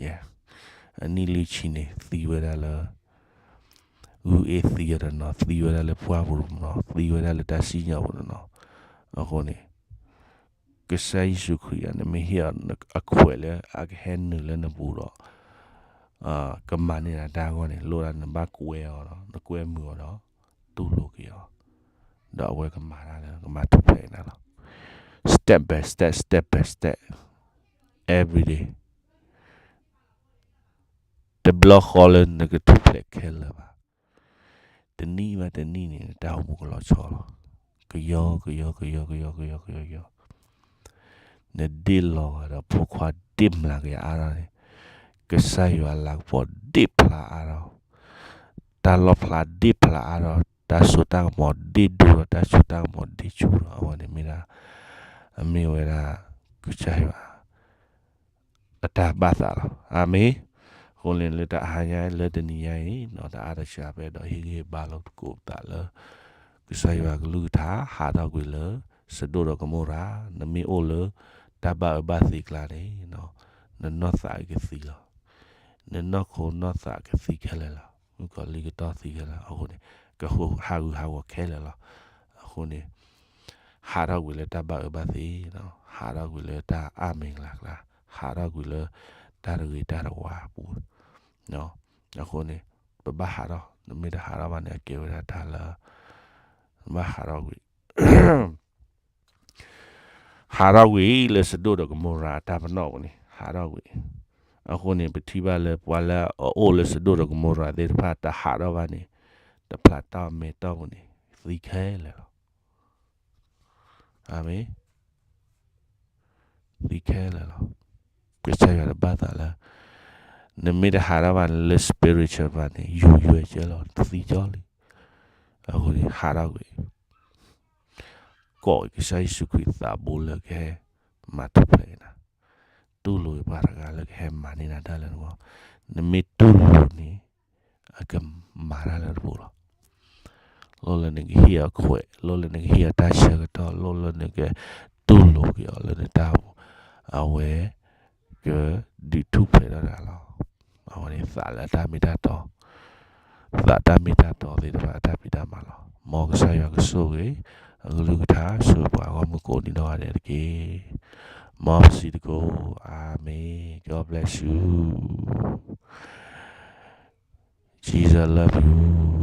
ၤ. အနံၣ်လွံၢ်ဆံန့ၣ် သံဝဲဒၣ်လၢ ဂုၢ်အ့ၣ်သံဝဲတနီၤ, သံဝဲဒၣ်လၢပှၢ်ပူၤတနီၤ, သံဝဲဒၣ်လၢတၢ်စံၣ်ညီၣ်ပူၤတနီၤ. အဃိန့ၣ် ကစၢ်ယ့ၣ်ၡူးခရံာ်အံၤ နမ့ၢ်ဟ့ၣ်အီၤအခွဲးလၢအကဟဲနုာ်လၢနပူၤဒီး ကမၤန့ၢ်နၤတၢ်အဂီၢ်န့ၣ် လိၣ်ဒၣ်နဘၣ်ကွဲအီၤဒီး နကွဲမုာ်အီၤဒီး တူၢ်လိာ်က့ၤအီၤ, ဒီးအဝဲကမၤတၢ်လၢ ကမၤထူၣ်ဖျဲးနၤလီၤ. Step by step, step by step, every day. တဘျီဃီလၢနကထူၣ်ဖျဲးခဲလၢာ်ဘၣ်. တနံၣ်ဘၣ်တနံၣ်န့ၣ် နတၢ်အိၣ်မူကလီၤဆီလီၤ. ကယီကယီကယီကယီကယီကယီကယီ, နဒ့ၣ်လီၤဂာ်ဒီးဖိခွါဒ့ၣ်မျးကယၤအါထီၣ်န့ၣ်, ကစၢ်ယွၤလၤကပီၤဒ့ၣ်ဖျါအါထီၣ်, တၢ်လီၣ်ဖျါဒ့ၣ်ဖျါအါထီၣ်, တၢ်စိတၢ်ကမီၤဒ့ၣ်ဒိၣ်ထီၣ်, တၢ်စိတၢ်ကမီၤဒ့ၣ်ဆူၣ်ထီၣ်, အဝဲန့ၣ်မ့ၢ်ဒၣ်, အမ့ၢ်ဝဲဒၣ် ကစၢ်ယွၤ အတၢ်ဘၣ်သးလီၤ. အၤမ့ၣ်. အဃိန့ၣ်လၢတဟါညါလၢတနံၤညါအံၤ တအါတစှၤ ပအဲၣ်ဒိးဟ့ၣ်ဂံၢ်ဟ့ၣ်ဘါလိာ်သကိးပသးလၢ ကစၢ်ယွၤကလုၢ်ကထါ ဟးထီၣ်ကွံာ်လၢ စဒိၣ်ဒီးကမိရၤ, နမ့ၢ်အိၣ်လၢ တၢ်ဘၣ်အၢဘၣ်သီအကျါန့ၣ် နနီၢ်သးကသံလီၤ. နနီၢ်ခိနီၢ်သးကသံခဲလၢာ်လီၤ. မုၣ်ကီၤလံၢ်ကတီၢ်သံခဲလၢာ်လီၤ. အဃိန့ၣ် ကဟးဂူာ်ဟးဂီၤခဲလၢာ်လီၤ. အဃိန့ၣ် ဟးထီၣ်ကွံာ်လၢတၢ်ဘၣ်အၢဘၣ်သီ, ဟးထီၣ်ကွံာ်လၢတၢ်အါမံၤအကျါ, ဟးထီၣ်ကွံာ်လၢတၢ်တဂ့ၤတၢ်တဝါအပူၤ, အဃိန့ၣ် ပဘၣ်ဟးထီၣ်, နမ့ၢ်တဟးထီၣ်ဘၣ်န့ၣ် အကဲဝဲဒၣ်တၢ်လၢ ဘၣ်ဟးထီၣ်ကွံာ် ဟးထီၣ်ကွံာ်လၢစဒိၣ်ဒီးကမိရၤအတၢ်ပနီၣ်ပူၤန့ၣ် ဟးထီၣ်ကွံာ်. အဃိန့ၣ် ပထံၣ်ဘၣ်လၢပှၤလၢအအိၣ်လၢစဒိၣ်ဒီးကမိရၤသ့ၣ်တဖၣ် တဟးထီၣ်ဘၣ်န့ၣ် တဖျးတၢ်မဲာ်တီၢ်ပူၤန့ၣ် သံခဲလၢာ်လီၤ. အၤမ့ၣ်. သံခဲလၢာ်လီၤ. ကစၢ်ယွၤတဘၣ်သးလၢ နမ့ၢ်တဟးထီၣ်ဘၣ်န့ၣ် လၢ spiritual ဘၣ်န့ၣ် ယူၤယွဲၢ်ကဲလီၤ သံကၠီလံ. အဃိန့ၣ် ဟးထီၣ်ကွံာ် ကိးကစၢ်ယ့ၣ်ၡူးခရံာ်သးဘိလၢကဟဲမၤထူၣ်ဖျဲးနၤ, တူၢ်လိာ်ပှၤတဂၤလၢကဟဲမၤန့ၢ်နၤတၢ်လၢနဂီၢ်, နမ့ၢ်တူၢ်လိာ်န့ၣ် အကမၤတၢ်လၢနပူၤလီၤ. လိၣ်လၢနကဟ့ၣ်အီၤခွဲး, လိၣ်လၢနကဟ့ၣ်အီၤတၢ်ဆၢကတီၢ်, လိၣ်လၢနကတူၢ်လိာ်က့ၤအီၤလၢနတၢ်အိၣ်မူ, အဝဲ ကဒုးထူၣ်ဖျဲးထီၣ်နၤလီၤ. အဝဲန့ၣ်သးလၢတၢ်မ့ၢ်တၢ်တီ, သးတၢ်မ့ၢ်တၢ်တီသ့ၣ်တဖၣ်အတၢ်ဖံးတၢ်မၤလီၤ. မ်ကစၢ်ယွၤကဆိၣ်ဂ့ၤ အကလုၢ်ကထါ ဆိၣ်ဂ့ၤပှၤဂီၢ်မုၢ်ကိးဒံးနီၢ်ဂၤဒဲးတက့ၢ်. မ်ပစံးသကိး, အၤမ့ၣ်, God bless you. Jesus love you.